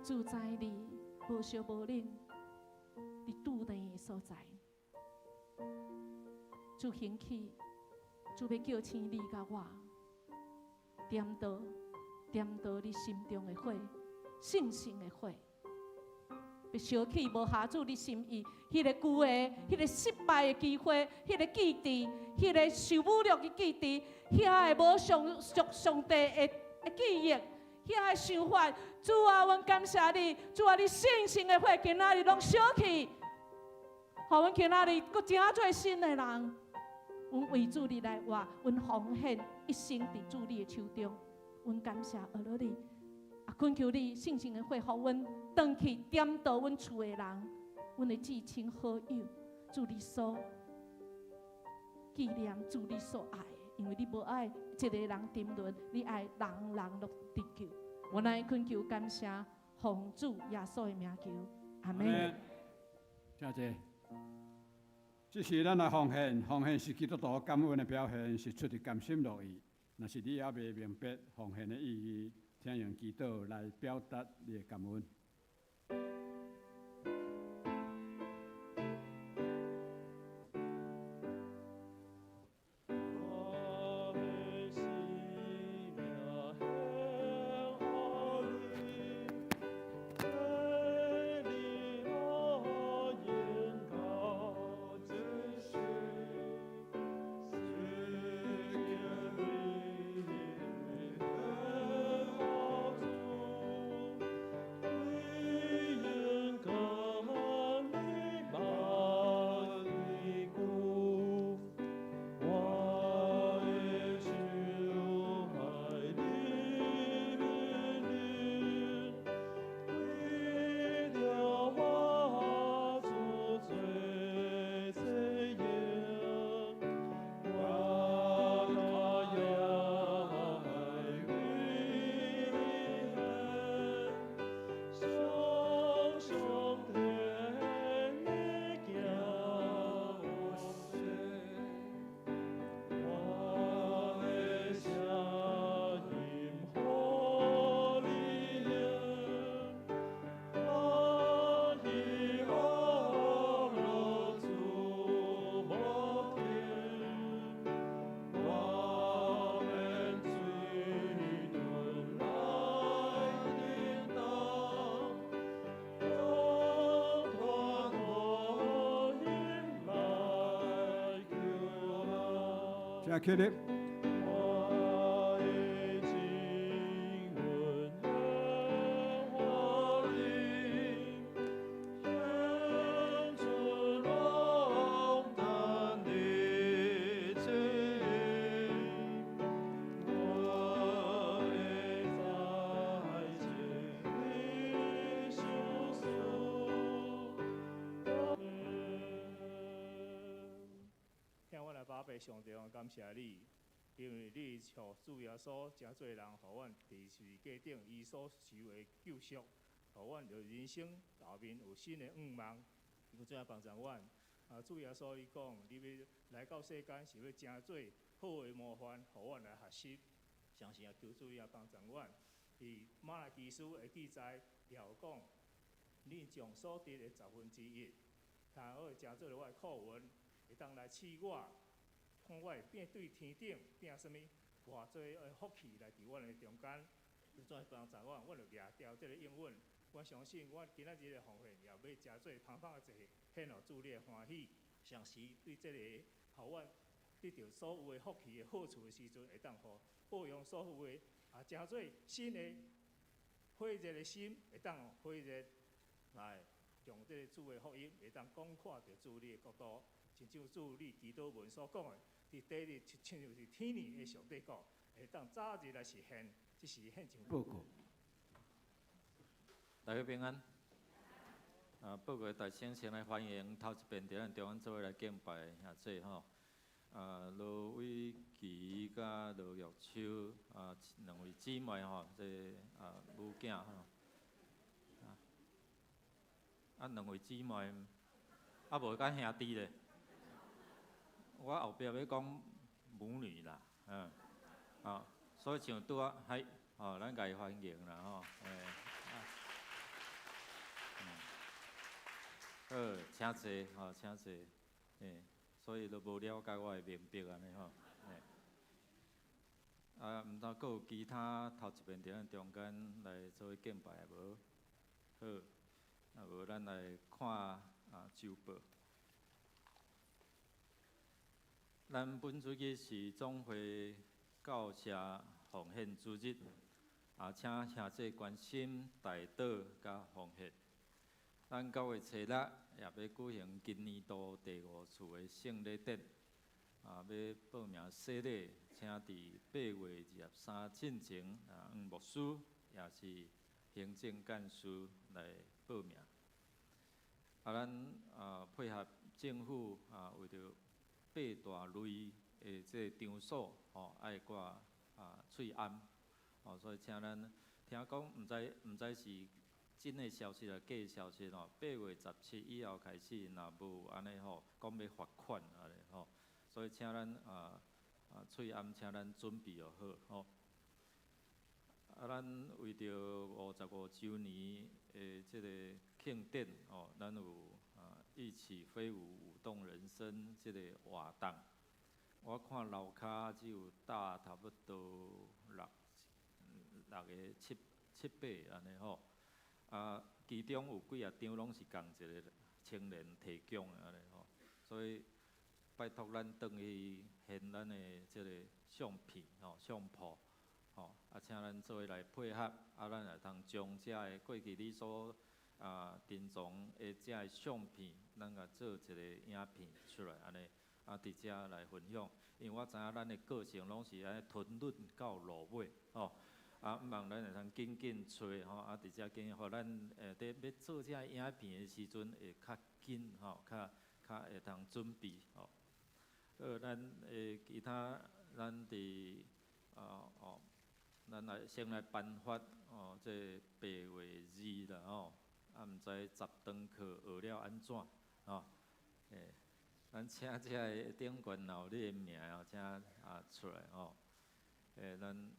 主知你無燒無冷，你拄難的所在。主興起，主欲叫醒你佮我，點著點著你心中的火，聖神的火。欲燒起無合主你心意，彼个舊的、彼个失敗的機會，彼个記憶，彼个受侮辱的記憶，遐个無上上上帝的記憶，遐个想法，主啊，阮感謝你，主啊，你聖神的火今仔日攏燒起，予阮今仔日閣成做新的人，阮為主你來活，阮奉獻一生佇主你的手中，阮感謝阿羅你。啊，懇求你聖神的火，予阮轉去點著阮厝的人，阮的至親好友，主你所紀念，主你所愛的，因為你無愛一個人沉淪，你愛人人攏得救。我來懇求感謝，奉主耶穌的名求，阿們。謝謝。這是咱來奉獻，奉獻是基督徒感恩的表現，是出自甘心樂意。若是你猶未明白奉獻的意義，請用祈禱來表達你的感恩。請起立。上帝，我感謝你，因為你予主耶穌成做人，予阮佇十字架頂伊所受的救贖，予阮有人生後面有新的願望，求主來幫助阮。啊，主耶穌伊講，你欲來到世間是欲成做好的模範，予阮來學習。相信啊，求主也幫助阮。佇瑪拉基書的記載了講，你將所得的1/10，通好成做我的課文，會當來試我。看我會變對天頂變啥物，偌濟的福氣來佇阮的中間，求主幫助我，阮就掠牢這个應允。我相信我今仔日的奉獻也欲誠做芳芳的祭，獻予主你的歡喜。同時對這个，予阮得著所有的福氣的好處的時陣，會當予報用所有的啊，誠做新的火熱的心，會當火熱來將這个主的福音，會當廣闊著主你的國度。親像主你祈禱文所講的，佇地日親像是天年的上帝國，會當早日來實現，這是獻上報告。大家平安。啊，報告大先先來歡迎頭一遍佇咱中間做伙來敬拜的兄弟吼。啊，羅偉琪佮羅玉秋啊，兩位姊妹吼，這啊母囝吼。啊，兩位姊妹。啊無佮兄弟咧。我後壁欲講母女啦，嗯，啊，所以像拄仔，係，哦，咱共伊歡迎啦，吼，欸，嗯，好，請坐，吼，請坐，欸，所以都無了解我會明白按呢吼，欸，啊，毋知閣有其他頭一遍佇咱中間來做敬拜無？好，啊無咱來看啊週報。咱本主日是總會教社奉獻主日，啊，請兄弟關心代禱佮奉獻。咱9月初六也欲舉行今年度第五次的聖禮典，啊，欲報名洗禮，請佇8月23進前，啊，黃牧師也是行政幹事來報名。啊，咱啊配合政府啊，為著八大類的這個場所吼，愛掛啊喙罨，吼，所以請咱聽講，毋知是真的消息抑假消息吼。8月17以後開始，若無按呢吼，講欲罰款按呢吼，所以請咱啊啊喙罨，請咱準備就好吼。啊，咱為著55週年的這個慶典吼，咱有啊一起飛舞舞動人生這個活動。我看樓跤只有搭差不多六六个七七八按呢吼。啊，其中有幾仔張攏是仝一個青年提供的按呢吼，所以拜託咱轉去現咱的這個相片吼、相簿吼，啊，請咱做伙來配合，啊，咱會通將遮个過去你所啊珍藏的遮个相片，咱共做一個影片出來，按呢，啊，佇遮來分享。因為我知影咱的個性攏是按呢吞忍到落尾吼。啊，毋望咱會通緊緊揣吼，啊，佇遮緊，予咱佇欲做這影片的時陣會較緊吼，較較會通準備吼。好，咱其他咱佇哦哦，咱來先來頒發哦，這8月2啦吼，啊，毋知十堂課學了按怎吼？欸，咱請這个頂懸若有你的名哦，請啊出來吼。欸，咱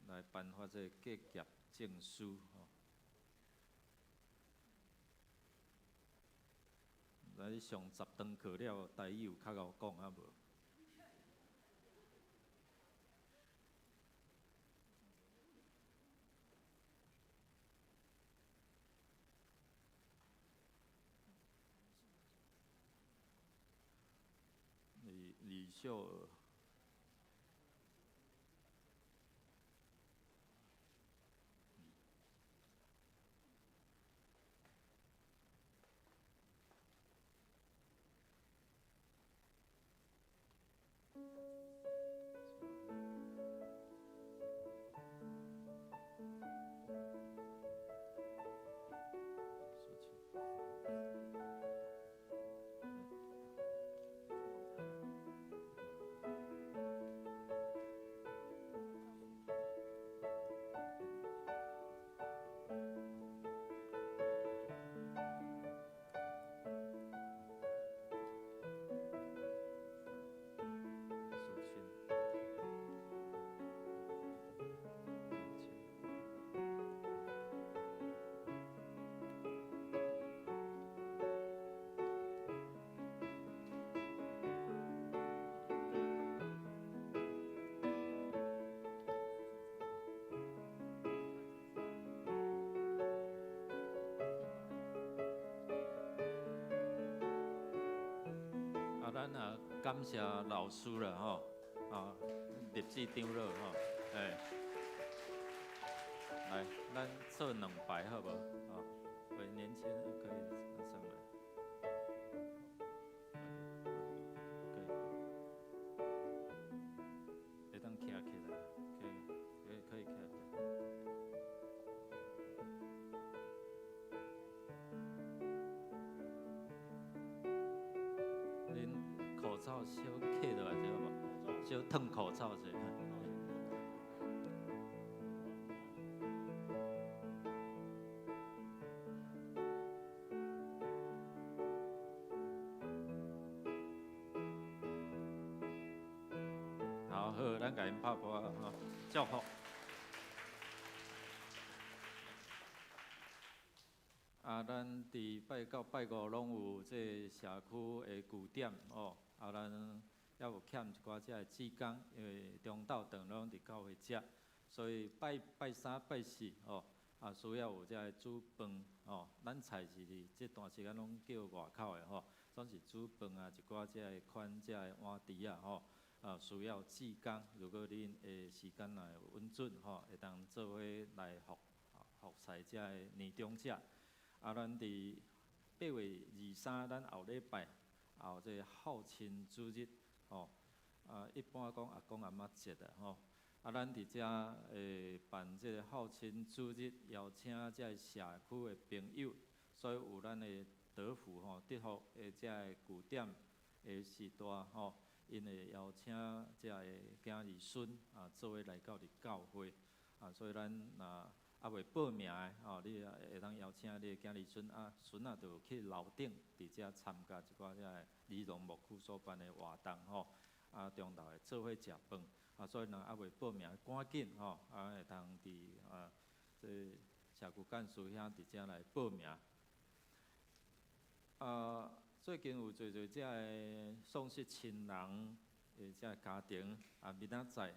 來頒發這個結業證書吼。來上十堂課了，台語有較𠢕講啊無？李李秀娥。啊，咱也感謝老師啦吼，啊，立志長老吼，欸，來，咱做兩排好無？啊，為年輕人可以上來，可以，會當徛起來，可以，可以，可以徛起來。恁口罩小揭落來者好無？小褪口罩者。好，咱共𪜶拍噗仔吼，祝福。啊，咱伫拜九、拜五攏有這社區的據點哦。啊，咱猶有欠一寡這个志工，因為中晝頓攏佇教會食，所以拜拜三、拜四哦，啊需要有這个煮飯哦。咱菜是佇這段時間攏叫外口的吼，總是煮飯啊，一寡這个款這个碗櫥仔吼，啊需要志工。如果恁的時間若允准吼，會當做伙來服服侍這个年長者。啊，咱佇8月23，咱後禮拜也有這個孝親主日，吼。啊，一般講阿公阿嬤節啦，吼。啊，咱佇遮會辦這個孝親主日，邀請這個社區的朋友，所以有咱的德福吼，德福的這个據點的時代吼，𪜶會邀請這个囝兒孫啊，做伙來到佇教會，啊，所以咱若猶未報名的吼，你也會當邀請你的囝兒孫啊，孫仔就去樓頂佇遮參加一寡遮个兒童牧區所辦的活動吼，啊，中晝會做伙食飯，啊，所以若猶未報名，趕緊吼，啊，會當佇啊，這社區幹事遐佇遮來報名。啊，最近有濟濟遮个喪失親人的遮个家庭，啊，明仔載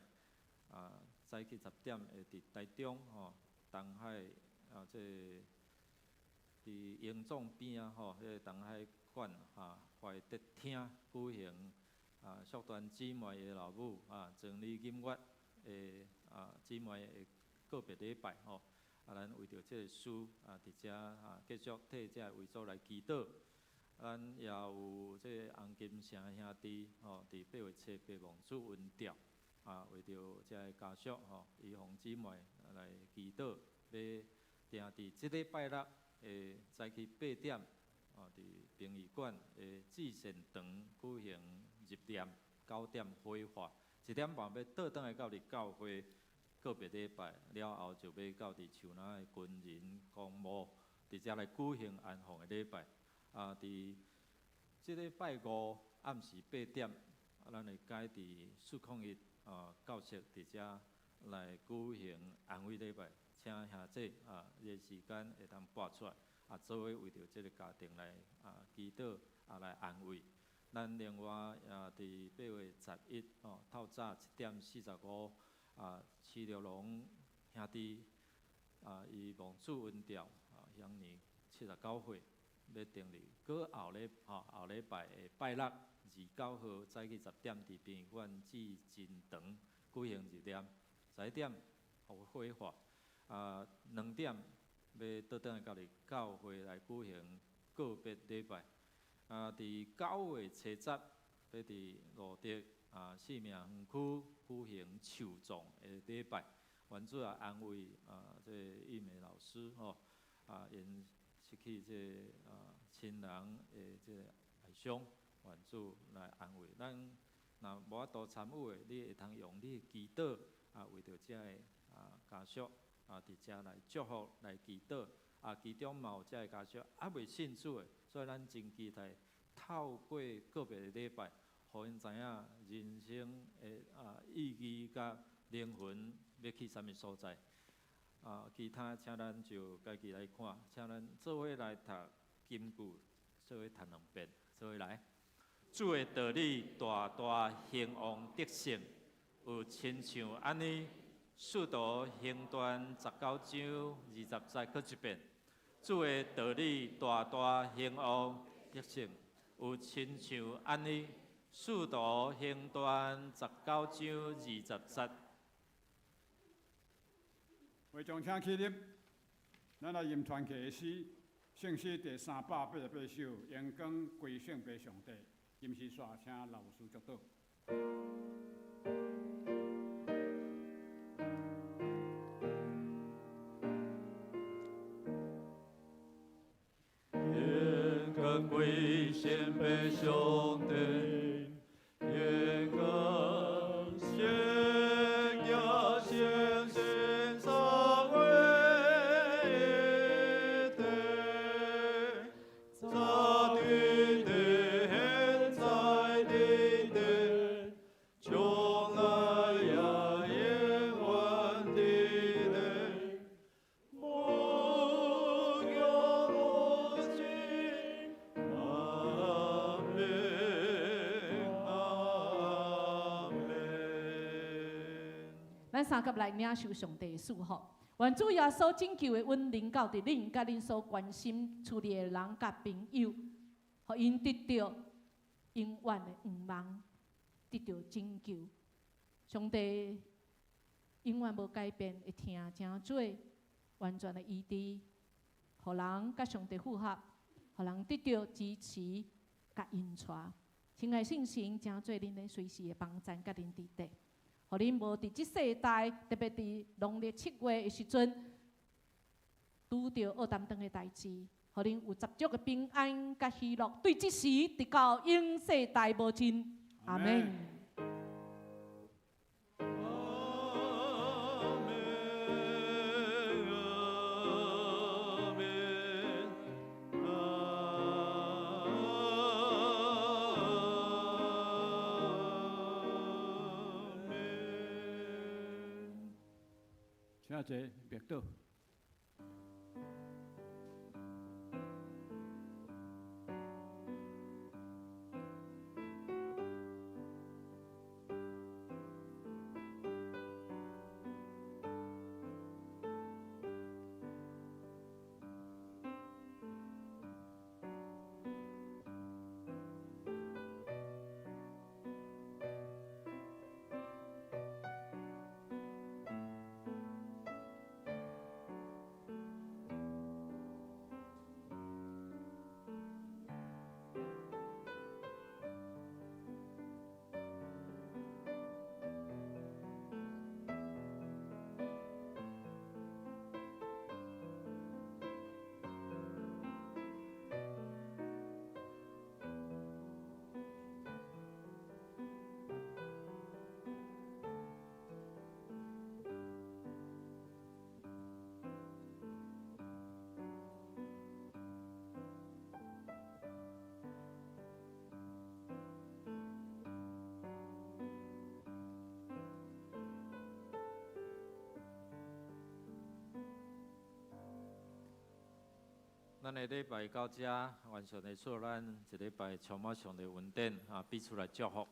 啊，早起10點會佇台中吼。東海啊，這佇榮總邊仔吼，彼個東海館哈懷德廳舉行啊，淑團姊妹的老母啊，曾李金月的啊姊妹的告別禮拜吼，啊，咱為著這个事啊，佇遮啊繼續替這個遺族來祈禱。咱也有這個洪金城兄弟吼，佇8月7、8望主恩吊啊，為著這个家屬吼，伊紅姊妹來祈禱，欲定佇這禮拜六的早起8點，哦，佇殯儀館的至善堂舉行入殮，9點火化，1點半欲倒轉來到佇教會告別禮拜，了後就欲到佇樹林的軍人公墓，佇遮來舉行安放的禮拜。啊，佇這禮拜五暗時8點，啊，咱會改佇401啊教室佇遮來舉行安慰禮拜，請兄弟啊，這個時間會當撥出來，啊，做伙為著這个家庭來啊祈禱啊來安慰。咱另外也佇8月11哦，透早7點45啊，徐六龍兄弟啊，伊望主恩吊啊，享年79歲，欲定佇閣後禮吼後禮拜的拜六29號早起10點，佇殯儀館至真堂舉行入殮，11點予火化，啊2點欲倒轉來到佇教會來舉行告別禮拜。啊，佇9月7日，欲佇蘆竹啊四明園區舉行樹葬的禮拜，願主啊安慰啊這個玉梅老師吼，啊𪜶失去這個啊親人的這個哀傷，願主來安慰。咱若無法度參與的，你會通用你的祈禱啊，為著這个啊家屬啊，佇遮來祝福、來祈禱。啊，其中嘛有這个家屬猶未信主的，所以咱真期待透過告別的禮拜，予𪜶知影人生的啊意義佮靈魂欲去啥物所在。啊，其他請咱就家己來看，請咱做伙來讀金句，做伙讀兩遍，做伙來。主的道理大大興旺得勝，有親像按呢，使徒行傳19章20節閣一遍。主的道理大大興旺得勝，有親像按呢，使徒行傳19章20節。會眾請起立，咱來吟傳奇的詩，聖詩第388首，榮光歸聖父上帝。吟詩煞請老師祝禱。榮光歸聖父上帝，榮光聖子聖神三位一體，早佇地，現在佇地，將來咱三佮來領受上帝的祝福。願主耶穌拯救的恩臨到佇恁佮恁所關心厝裡的人佮朋友，予𪜶得著永遠的盼望，得著拯救。上帝永遠無改變，會疼成做完全的醫治，予人佮上帝復合，予人得著支持佮引帶。親愛聖神，成做恁的隨時的幫贊佮恁佇底。予恁無佇這世代，特別佇農曆七月的時陣，拄著惡擔當的代誌，予恁有十足的平安佮喜樂，對這時直到永世代無盡。阿們。阿們，阿們，阿們。請坐，默禱。咱的禮拜到這，願上帝賜咱一禮拜充滿上帝恩典啊，彼此來祝福。